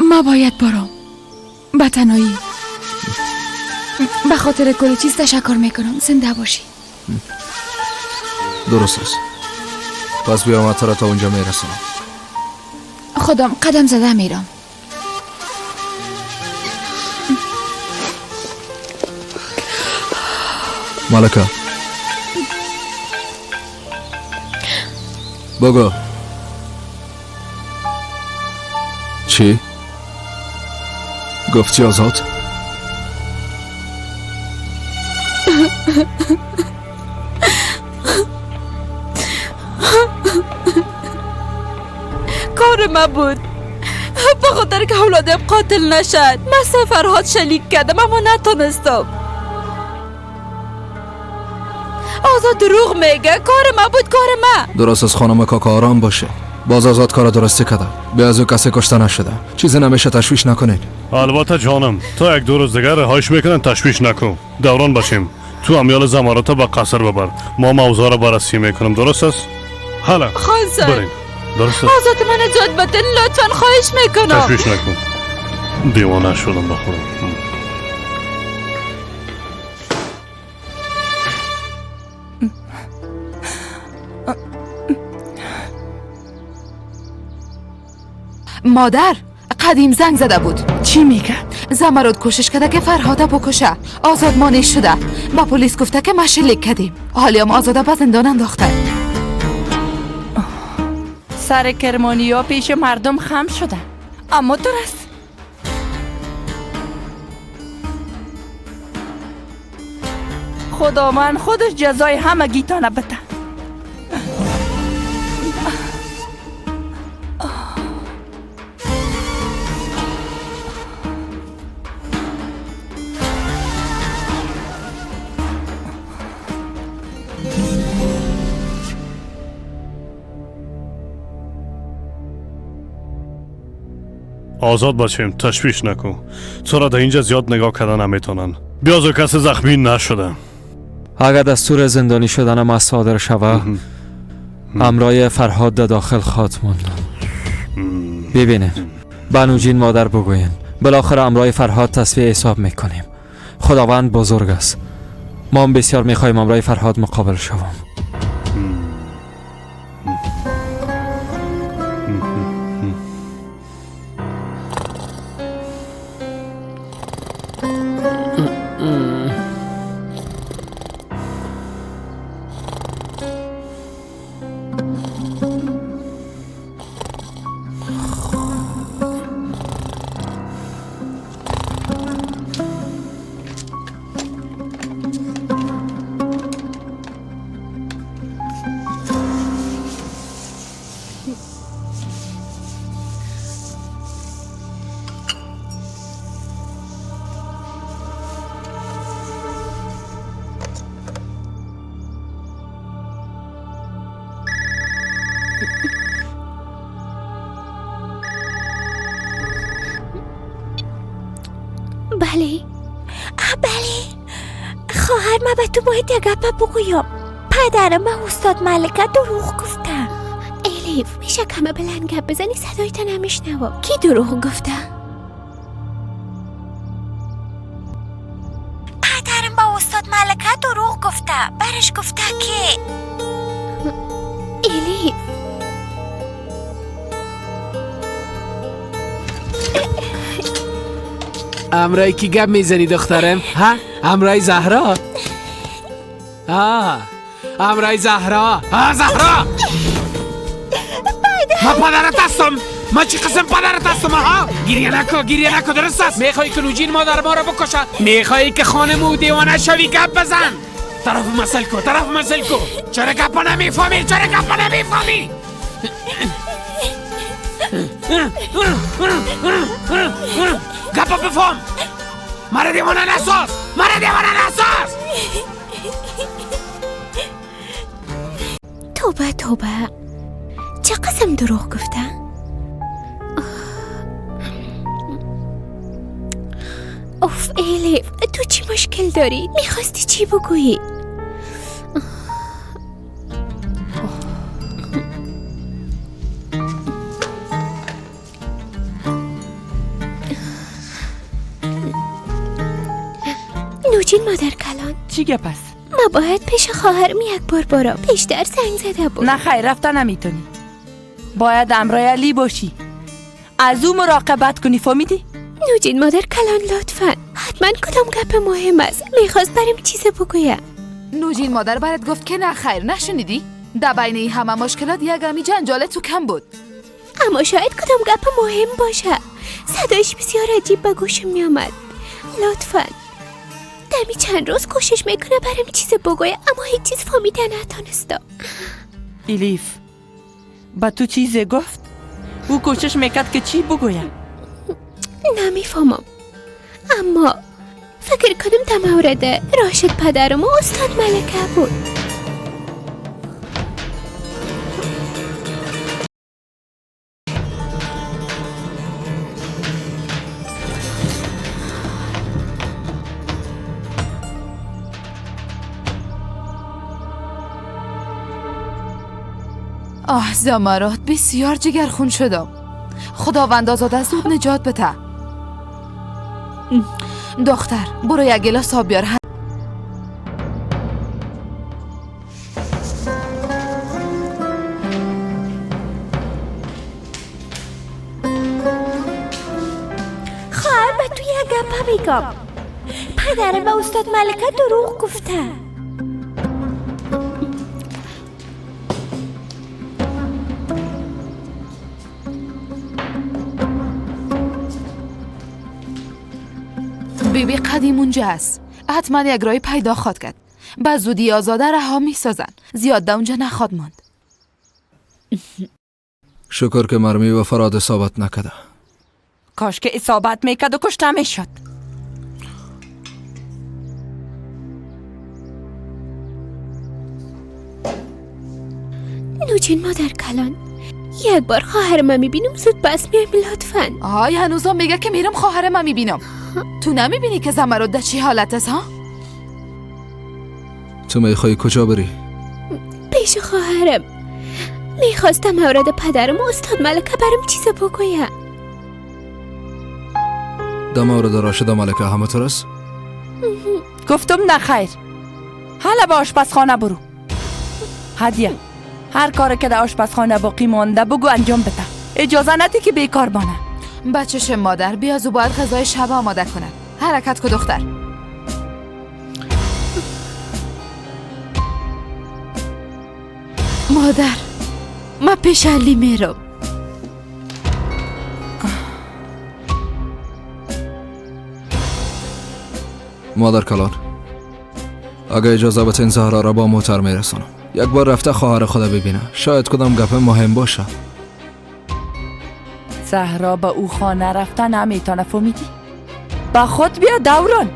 ما باید برم به تنهایی. به خاطر کل چیز تشکر میکنم. زنده باشی. درست است. پس بیا من تا اونجا میرسم. خودم قدم زده میرم. ملکه بگو چی؟ گفتی آزاد؟ کار ما بود، به خاطر که اولادم قاتل نشد. من فرهاد شلیک کردم اما نتونستم. آزاد دروغ میگه. کار ما بود، کار ما. درست از خانم کاکا آرام باشه. باز آزاد کار درستی کده. به از او کسی کشته نشده. چیزی نمیشه، تشویش نکنین. البته جانم، تا یک دو روز دیگر رهایش میکنن، تشویش نکن. دوران باشیم. تو امیال زمارات به قصر ببر. ما موضوع را بررسی میکنم. درست است؟ حالا خان صاحب بریم. درست است؟ آزاد من نجات بدن لطفا، خواهش میکنم. تشویش نکن. دیوانه شدم به خدا. مادر قدیم زنگ زده بود. چی میگه؟ زمرد کوشش کرده که فرهاده بکشه. آزاد مانع شده. با پلیس گفته که ما شلیک کردیم. حالی هم آزاده به زندان انداخته. سر کرمانیا پیش مردم خم شده، اما درست. خداوند خودش جزای همه گیتانه بده. آزاد باشیم، تشویش نکن. تو را در اینجا زیاد نگاه کردن نمیتونن. بیازو کس زخمی نشده. اگر دستور زندانی شدنم از صادر شوه، همراه فرهاد در داخل خواهد ماندم. ببینین بنوجین مادر بگوین بالاخره همراه فرهاد تصفیه حساب میکنیم. خداوند بزرگ است. ما هم بسیار میخواهیم همراه فرهاد مقابل شوم. بله بله خواهر، من به تو باید یک گپ بگویم. پدرم به استاد ملکه دروغ گفته. الیف میشه کمه بلند گپ بزنی؟ صدایت نمیشنوم. کی دروغ گفته؟ پدرم به استاد ملکه دروغ گفته. برش گفته که الیف امرای کی گپ میزنی دخترم؟ ها؟ امرای زهرا؟ ها؟ امرای زهرا؟ ها زهرا؟ ما پدرت هستم. ما چی قسم پدرت هستم؟ ها؟ گریه نکن، گریه نکن، درست است؟ میخوای که نوجین مادر ما را بکشه؟ میخوای که خانم او دیوانه شوی؟ گپ بزن. طرف مسل کو، طرف مسل کو. چرا گپ نمیفهمی؟ چرا گپ نمیفهمی؟ گپ بفهم. مرا دیوانه نساز، مرا دیوانه نساز. توبه توبه، چه قسم دروغ گفته؟ اوف الیف، تو چی مشکل داری؟ میخواستی چی بگویی؟ نوجین مادر کلان، چی گپ است؟ ما باید پیش خواهرم یک بار برم. پیشتر زنگ زده بود. نه خیر، رفته نمیتونی. باید امرای علی باشی، از او مراقبت کنی، فهمیدی؟ نوجین مادر کلان لطفا، حتما کدام گپ مهم است. میخواست برم چیز بگویم. نوجین مادر برات گفت که نه خیر، نشنیدی؟ در بین این همه مشکلات یک امی جنجال تو کم بود. اما شاید کدام گپ مهم باشه. صدایش بسیار عجیب به گوشم میآمد. لطفا دمی چند روز کوشش میکنه برم چیز بگویه، اما هیچ چیز فهمیده نتانستم. الیف با تو چیز گفت؟ او کوشش میکرد که چی بگویم؟ نمیفهمم، اما فکر کنم در مورد راشد پدرم و استاد ملکه بود. آه زمرد، بسیار جگرخون شدم. خداوند آزاده زود نجات بده. دختر برو یک گلاس آب بیار. خواهر به تو یک گپه بگم. پدرم به استاد ملکه دروغ گفته. بیبی قدیم اونجا است. حتما یک رای پیدا خواد کرد. به زودی آزاده رها می سازن. زیاد در اونجا نخواد ماند. شکر که مرمی و فراد اصابت نکده. کاش که اصابت میکرد و کشته میشد. نوجین مادر کلان، یک بار خواهر من میبینم زود بس میایم لطفا. آی هنوزم میگه که میرم خواهر من میبینم. تو نمیبینی که زمرد در چی حالت است ها؟ تو میخوای کجا بری؟ پیش خواهرم. میخواستم مورد پدرم و استاد ملکه برم چیز بگویه. در مورد راشد ملکه همه است؟ گفتم نه خیر. حالا به آشپزخانه برو. هدیه هر کاری که در آشپزخانه باقی مانده بگو انجام بده. اجازه ندی که بیکار بانه. بچه‌ش مادر بیا زو باید غذای شب آماده کنه. حرکت کو دختر. مادر ما پیش علی میرم. مادر کلان، اگه اجازه بتین زهرا را با موتر میرسانم. یک بار رفته خواهر خود ببینه، شاید کدام گپ مهم باشه. زهرا به او خانه رفته نمیتونه، فهمیدی؟ با خود بیا دوران.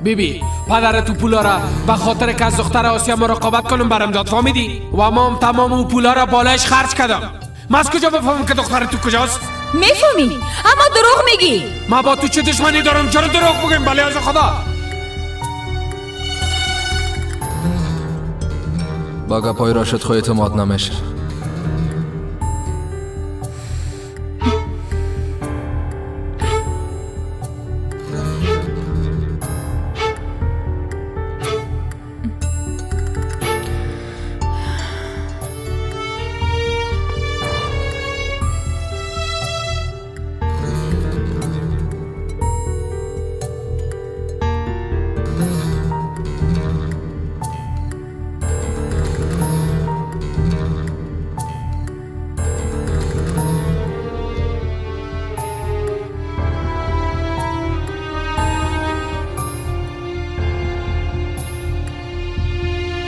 بیبی پدر تو پولا را به خاطر که از دختر آسیا مراقبت کنم برم داد، فهمیدی؟ و ما هم تمام او پولا را بالایش خرج کردم. من از کجا بفهمم که دختر تو کجاست؟ میفهمی اما دروغ میگی. ما با تو چه دشمنی دارم؟ چرا دروغ بگم؟ بله از خدا. با گپای راشد خو اعتماد نمیشه.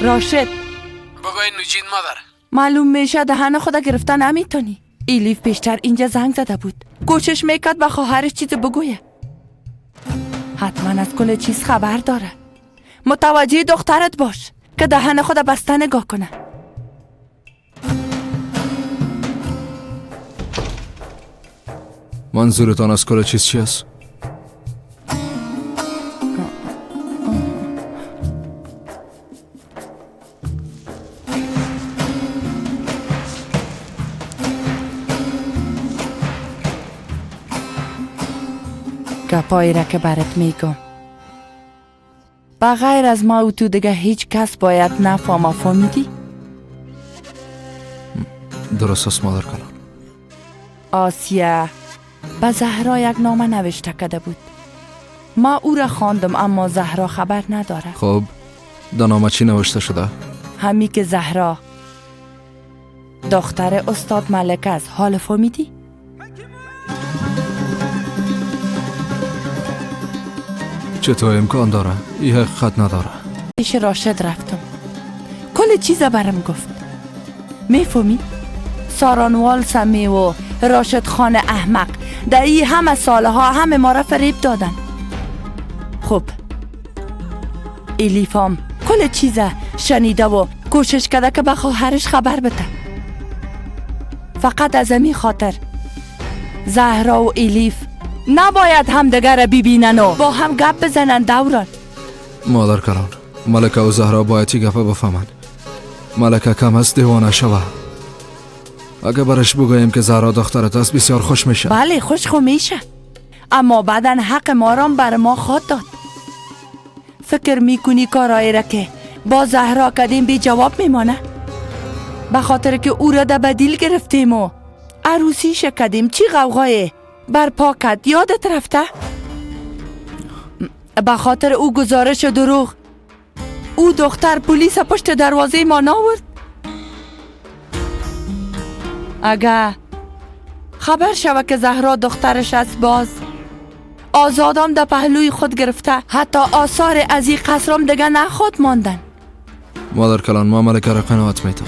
راشد بگوی نوجین مادر. معلوم میشه دهن خدا گرفتن نمیتونی. ایلیف پیشتر اینجا زنگ زده بود، کوشش میکرد به خواهرش چیز بگویه. حتما از کل چیز خبر داره. متوجه دخترت باش که دهن خدا بسته نگاه کنه. منظورتان از کل چیز چی است؟ گپایی را که برات میگم بغیر از ما و تو دیگه هیچ کس باید نفهمه، فهمیدی؟ درست است مادر کلان. آسیه به زهرا یک نامه نوشته کرده بود. ما او را خواندم اما زهرا خبر نداره. خب در نامه چی نوشته شده؟ همی که زهرا دختر استاد ملک است. حال فهمیدی؟ چطور امکان داره؟ این حقیقت نداره. پیش راشد رفتم، کل چیز برم گفت. میفهمی؟ سارانوال سمی و راشد خان احمق در این همه سالها همه ما را فریب دادن. خب الیفام کل چیز شنیده و کوشش کرده که به خواهرش خبر بده. فقط از این خاطر زهرا و الیف نباید همدیگر را ببینن و با هم گپ بزنن. دوران مادر کلان، ملکه و زهرا باید چی گپه بفهمن. ملکه کم است دیوانه شوه. اگه برش بگوییم که زهرا دخترت است بسیار خوش میشه. بله خوش خو میشه، اما بعدا حق ما را بر ما خواد داد. فکر میکنی کارایی را که با زهرا کردیم بی جواب میمانه؟ به خاطر که او را در بدیل گرفتیم و عروسیش کردیم چی غوغای برپا کرد یادت رفته؟ به خاطر او گزارش دروغ او دختر پلیس پشت دروازه ما ناورد. اگه خبر شوه که زهرا دخترش است، باز آزادام در پهلوی خود گرفته، حتی آثار از این قصرام دیگه نخواد ماندن. مادر کلان، ما ملکه را قناعت میتم.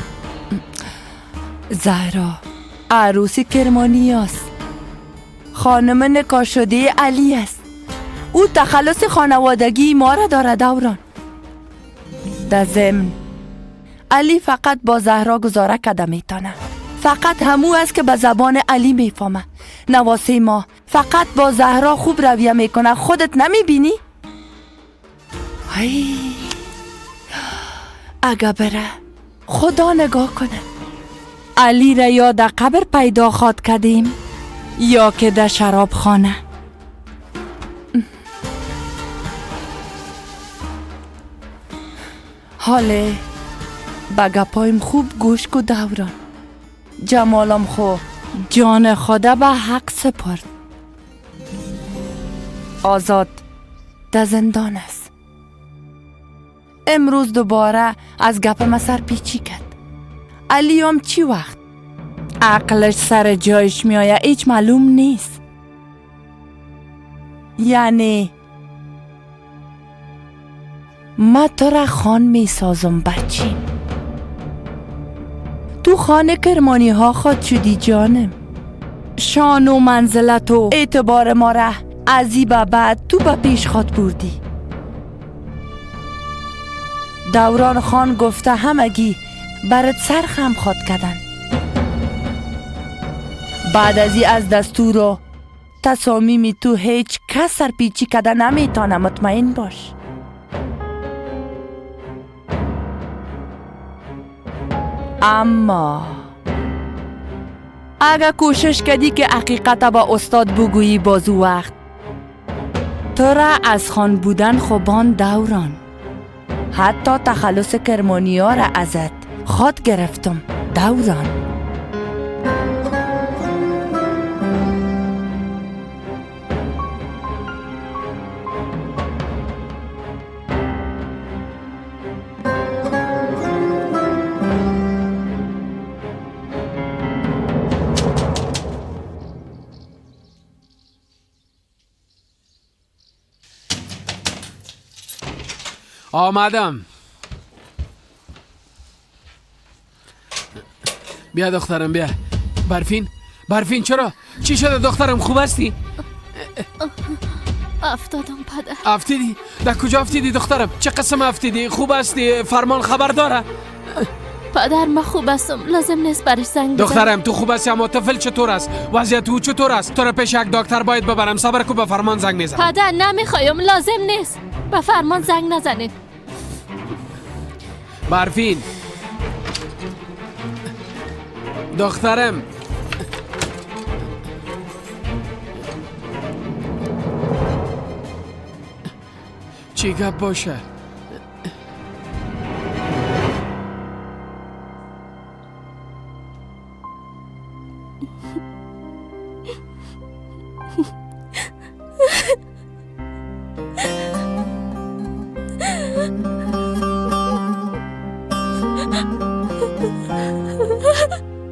زهرا عروسی کرمانی است، خانم نکاح شده علی است. او تخلص خانوادگی ما را داره دوران. در ضمن علی فقط با زهرا گزاره کده میتانه، فقط همو است که به زبان علی میفهمه. نواسه ما فقط با زهرا خوب رویه میکنه، خودت نمیبینی؟ ای اگه بره خدا نگاه کنه، علی را یا در قبر پیدا خواد کردیم یا که در شراب خانه. حاله به گپایم خوب گوش کو دوران. جمالم خو جان خدا به حق سپرد. آزاد در زندان است. امروز دوباره از گپ ما سر پیچی کرد. علی هم چی وقت عقلش سر جایش میآید هیچ معلوم نیست. یعنی ما تو را خان می سازم بچیم، تو خانه کرمانی ها خواد شدی جانم. شان و منزلت و اعتبار ما را از ای به بعد تو به پیش خواد بردی. دوران خان گفته همگی برات سر خم خواد کردن. بعد از ای از دستور و تصامیمی تو هیچ کس سرپیچی کده نمیتانه، مطمئن باش. اما اگه کوشش کردی که حقیقت با استاد بگویی، بازو وقت تو را از خان بودن خوبان دوران، حتی تخلص کرمانی ها را ازت خواد گرفتم دوران. آمدم. بیا دخترم بیا. برفین برفین، چرا؟ چی شده دخترم؟ خوب هستی؟ افتادم پدر. افتیدی؟ در کجا افتیدی دخترم؟ چه قسم افتیدی؟ خوب هستی؟ فرمان خبر داره؟ پدر ما خوب هستم، لازم نیست برش زنگ بزنم. دخترم تو خوب هستی اما طفل چطور است؟ وضعیت او چطور است؟ تو را پیش یک دکتر باید ببرم. صبر کو به فرمان زنگ میزنم. پدر نمیخوایم، لازم نیست، به فرمان زنگ نزنید. برفین دخترم، چی گپ باشه؟ Ha ha ha.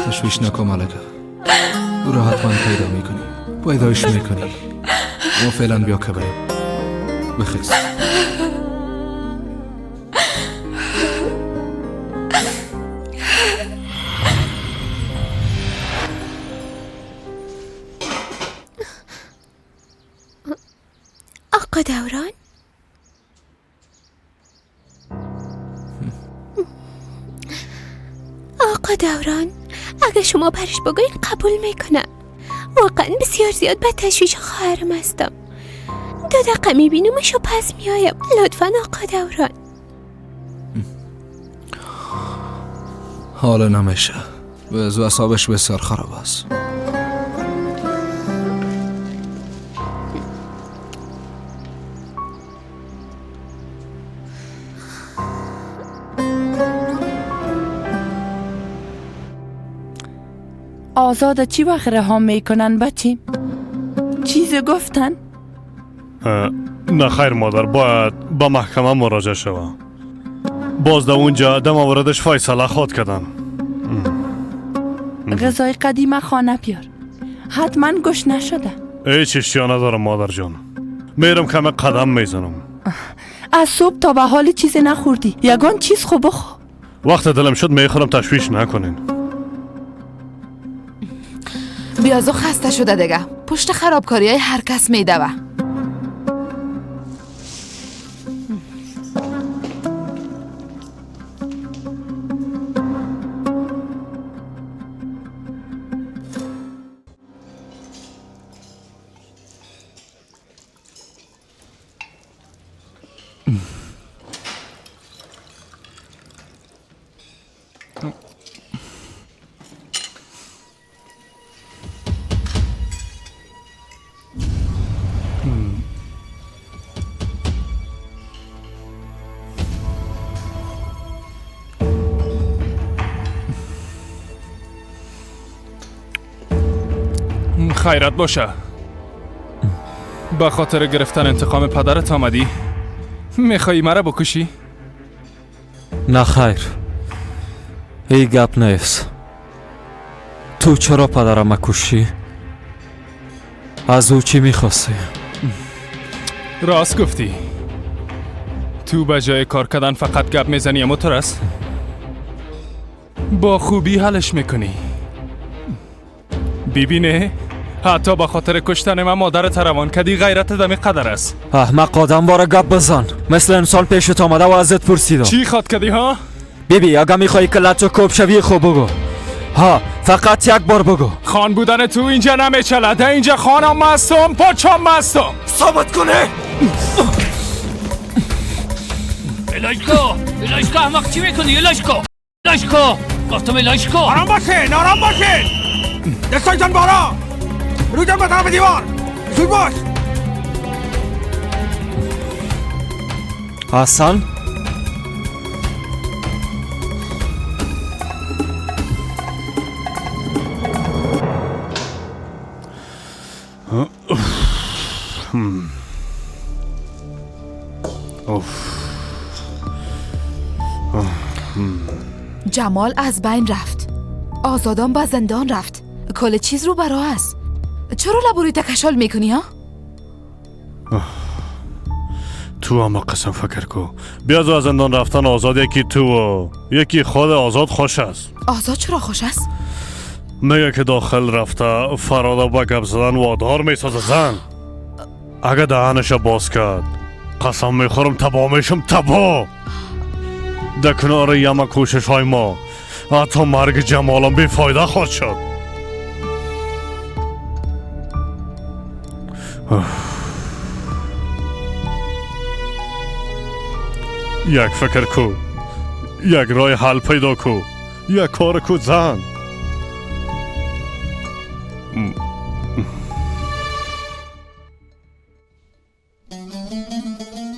تشویش نکن ملکه، او را حتما پیدا میکنی، پیدایش میکنی. ما فعلا بیا که بریم. بخیز. آقا دوران، آقا دوران، اگه شما برش بگوین قبول میکنم. واقعا بسیار زیاد به تشویش خواهرم هستم. 2 دقیقه میبینمش و پس میایم. لطفا آقا دوران. حالا نمیشه، وضع اعصابش بسیار خراب است. آزاد چی وقت رها میکنن بچیم؟ چیز گفتن؟ نه خیر مادر، باید به محکمه مراجعه شوه. باز در اونجا در موردش فیصله خواد کردن. غذای قدیمه خانه بیار، حتما گوش نشده. هیچ اشتیا ندارم مادر جان، میرم کم قدم میزنم. از صبح تا به حال چیزی نخوردی، یگان چیز خوب بخور. وقت دلم شد میخورم، تشویش نکنین. بیازو خسته شده دیگه، پشت خرابکاری های هر کس میدوه. خیرت باشه. به خاطر گرفتن انتقام پدرت آمدی؟ میخوایی مرا بکشی؟ نه خیر، ای گپ نیست. تو چرا پدرم کشی؟ از او چی میخواستی؟ راست گفتی. تو به جای کار کردن فقط گپ میزنی، اما تو راست با خوبی حلش میکنی. ببینه حتی با خاطر کشتن من مادرت روان کدی، غیرت دمی قدر است. احمق آدم باره گپ بزن. مثل انسان پیشت آمده و ازت پرسیدم چی خواد کدی ها؟ بیبی اگه میخوایی که لطو کوب شوی خوب بگو. ها فقط یک بار بگو. خان بودن تو اینجا نمیچلده. اینجا خانم مستم، پاچام مستم. ثابت کنه. الاشکو، الاشکو، احمق چی میکنی؟ الاشکو، الاشکو، گفتم الاشکو. آرام باشین، آرام باشین. دستایتان بالا، رویتان به طرف دیوار. زود باش. حسن؟ جمال از بین رفت، آزادان به زندان رفت، کل چیز رو برا است. چرا لبوری تکشال میکنی ها؟ تو هم قسم فکر کو. بیاز از زندان رفتن آزاد یکی تو و یکی خود آزاد خوش است. آزاد چرا خوش است؟ میگه که داخل رفته فرادا با گپ زدن وادار میسازه زن. اگه دهنش باز کرد قسم میخورم تباه میشم، تباه. در کنار یمه کوشش های ما حتی مرگ جمالم بی فایده خواهد شد. یک فکر کو، یک راه حل پیدا کو، یک کار کو زن.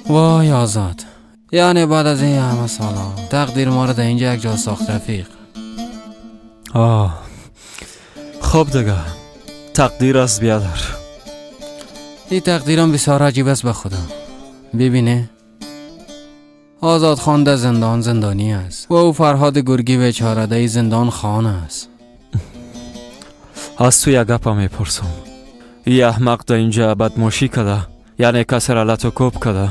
وای آزاد، یعنی بعد از این همه سالا تقدیر ما رو در اینجا یک جا ساخت رفیق. آه خب دیگه تقدیر است بیادر. این تقدیرم بسیار عجیب است به خدا. ببینه آزاد خان در زندان زندانی است و او فرهاد گرگی بیچاره در زندان خان است. از تو یک گپ میپرسم، یه احمق در اینجا بدماشی کده، یعنی کسی را لط و کوب کده،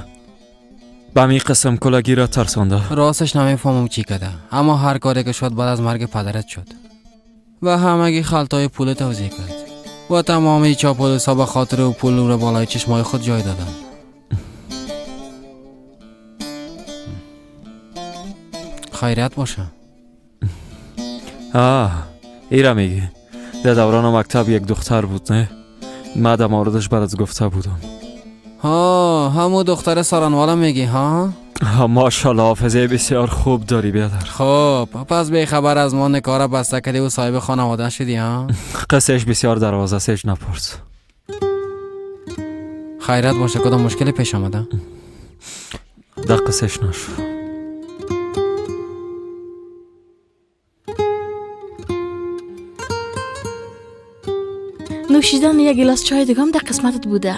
به می قسم کلگی را ترسانده. راستش نمیفهمم چی کده، اما هر کاری که شد بعد از مرگ پدرت شد و همگی خلطای پول توزیع کرد و تمامی چاپلوسا به خاطر او پول را بالای چشمای خود جای دادن. خیریت باشه. آه ایرا میگی در دوران مکتب یک دختر بود نه؟ من در موردش برات گفته بودم. ها همون دختر سارانوالا میگی ها؟ ماشاءالله حافظه بسیار خوب داری بیادر. خب پس بی خبر از ما نکاره بسته کردی و صاحب خانواده شدی ها؟ قصهش بسیار دروازه سیج نپرس. خیرت باشه، کدام مشکلی پیش آمده؟ در قصهش نشو. نوشیدن یک گلاس چای دیگه هم در قسمتت بوده.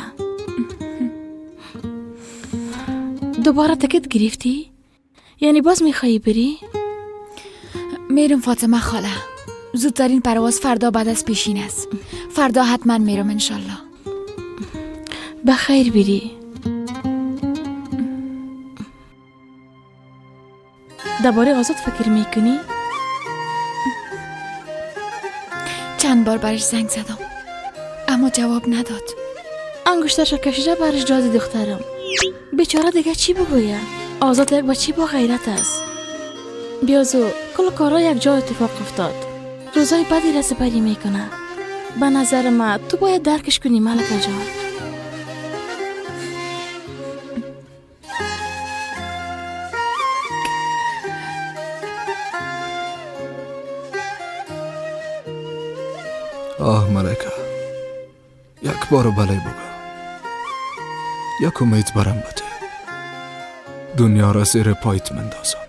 دوباره تکت گرفتی؟ یعنی باز میخوایی بری؟ میرم فاطمه خاله. زودترین پرواز فردا بعد از پیشین است. فردا حتما میرم انشالله. بخیر بری. درباره آزاد فکر میکنی؟ چند بار برش زنگ زدم اما جواب نداد. انگشترش کشیده برش دادی دخترم. بیچاره دیگه چی بگویم؟ آزاد یک بچه با غیرت است. بیازو کل کارا یک جا اتفاق افتاد. روزای بدی را سپری میکنه. به نظر من تو باید درکش کنی ملکه جان. آه ملکه، یک بار بله بگو، یک امید برم بده، دنیا را زیر پایت مندازم.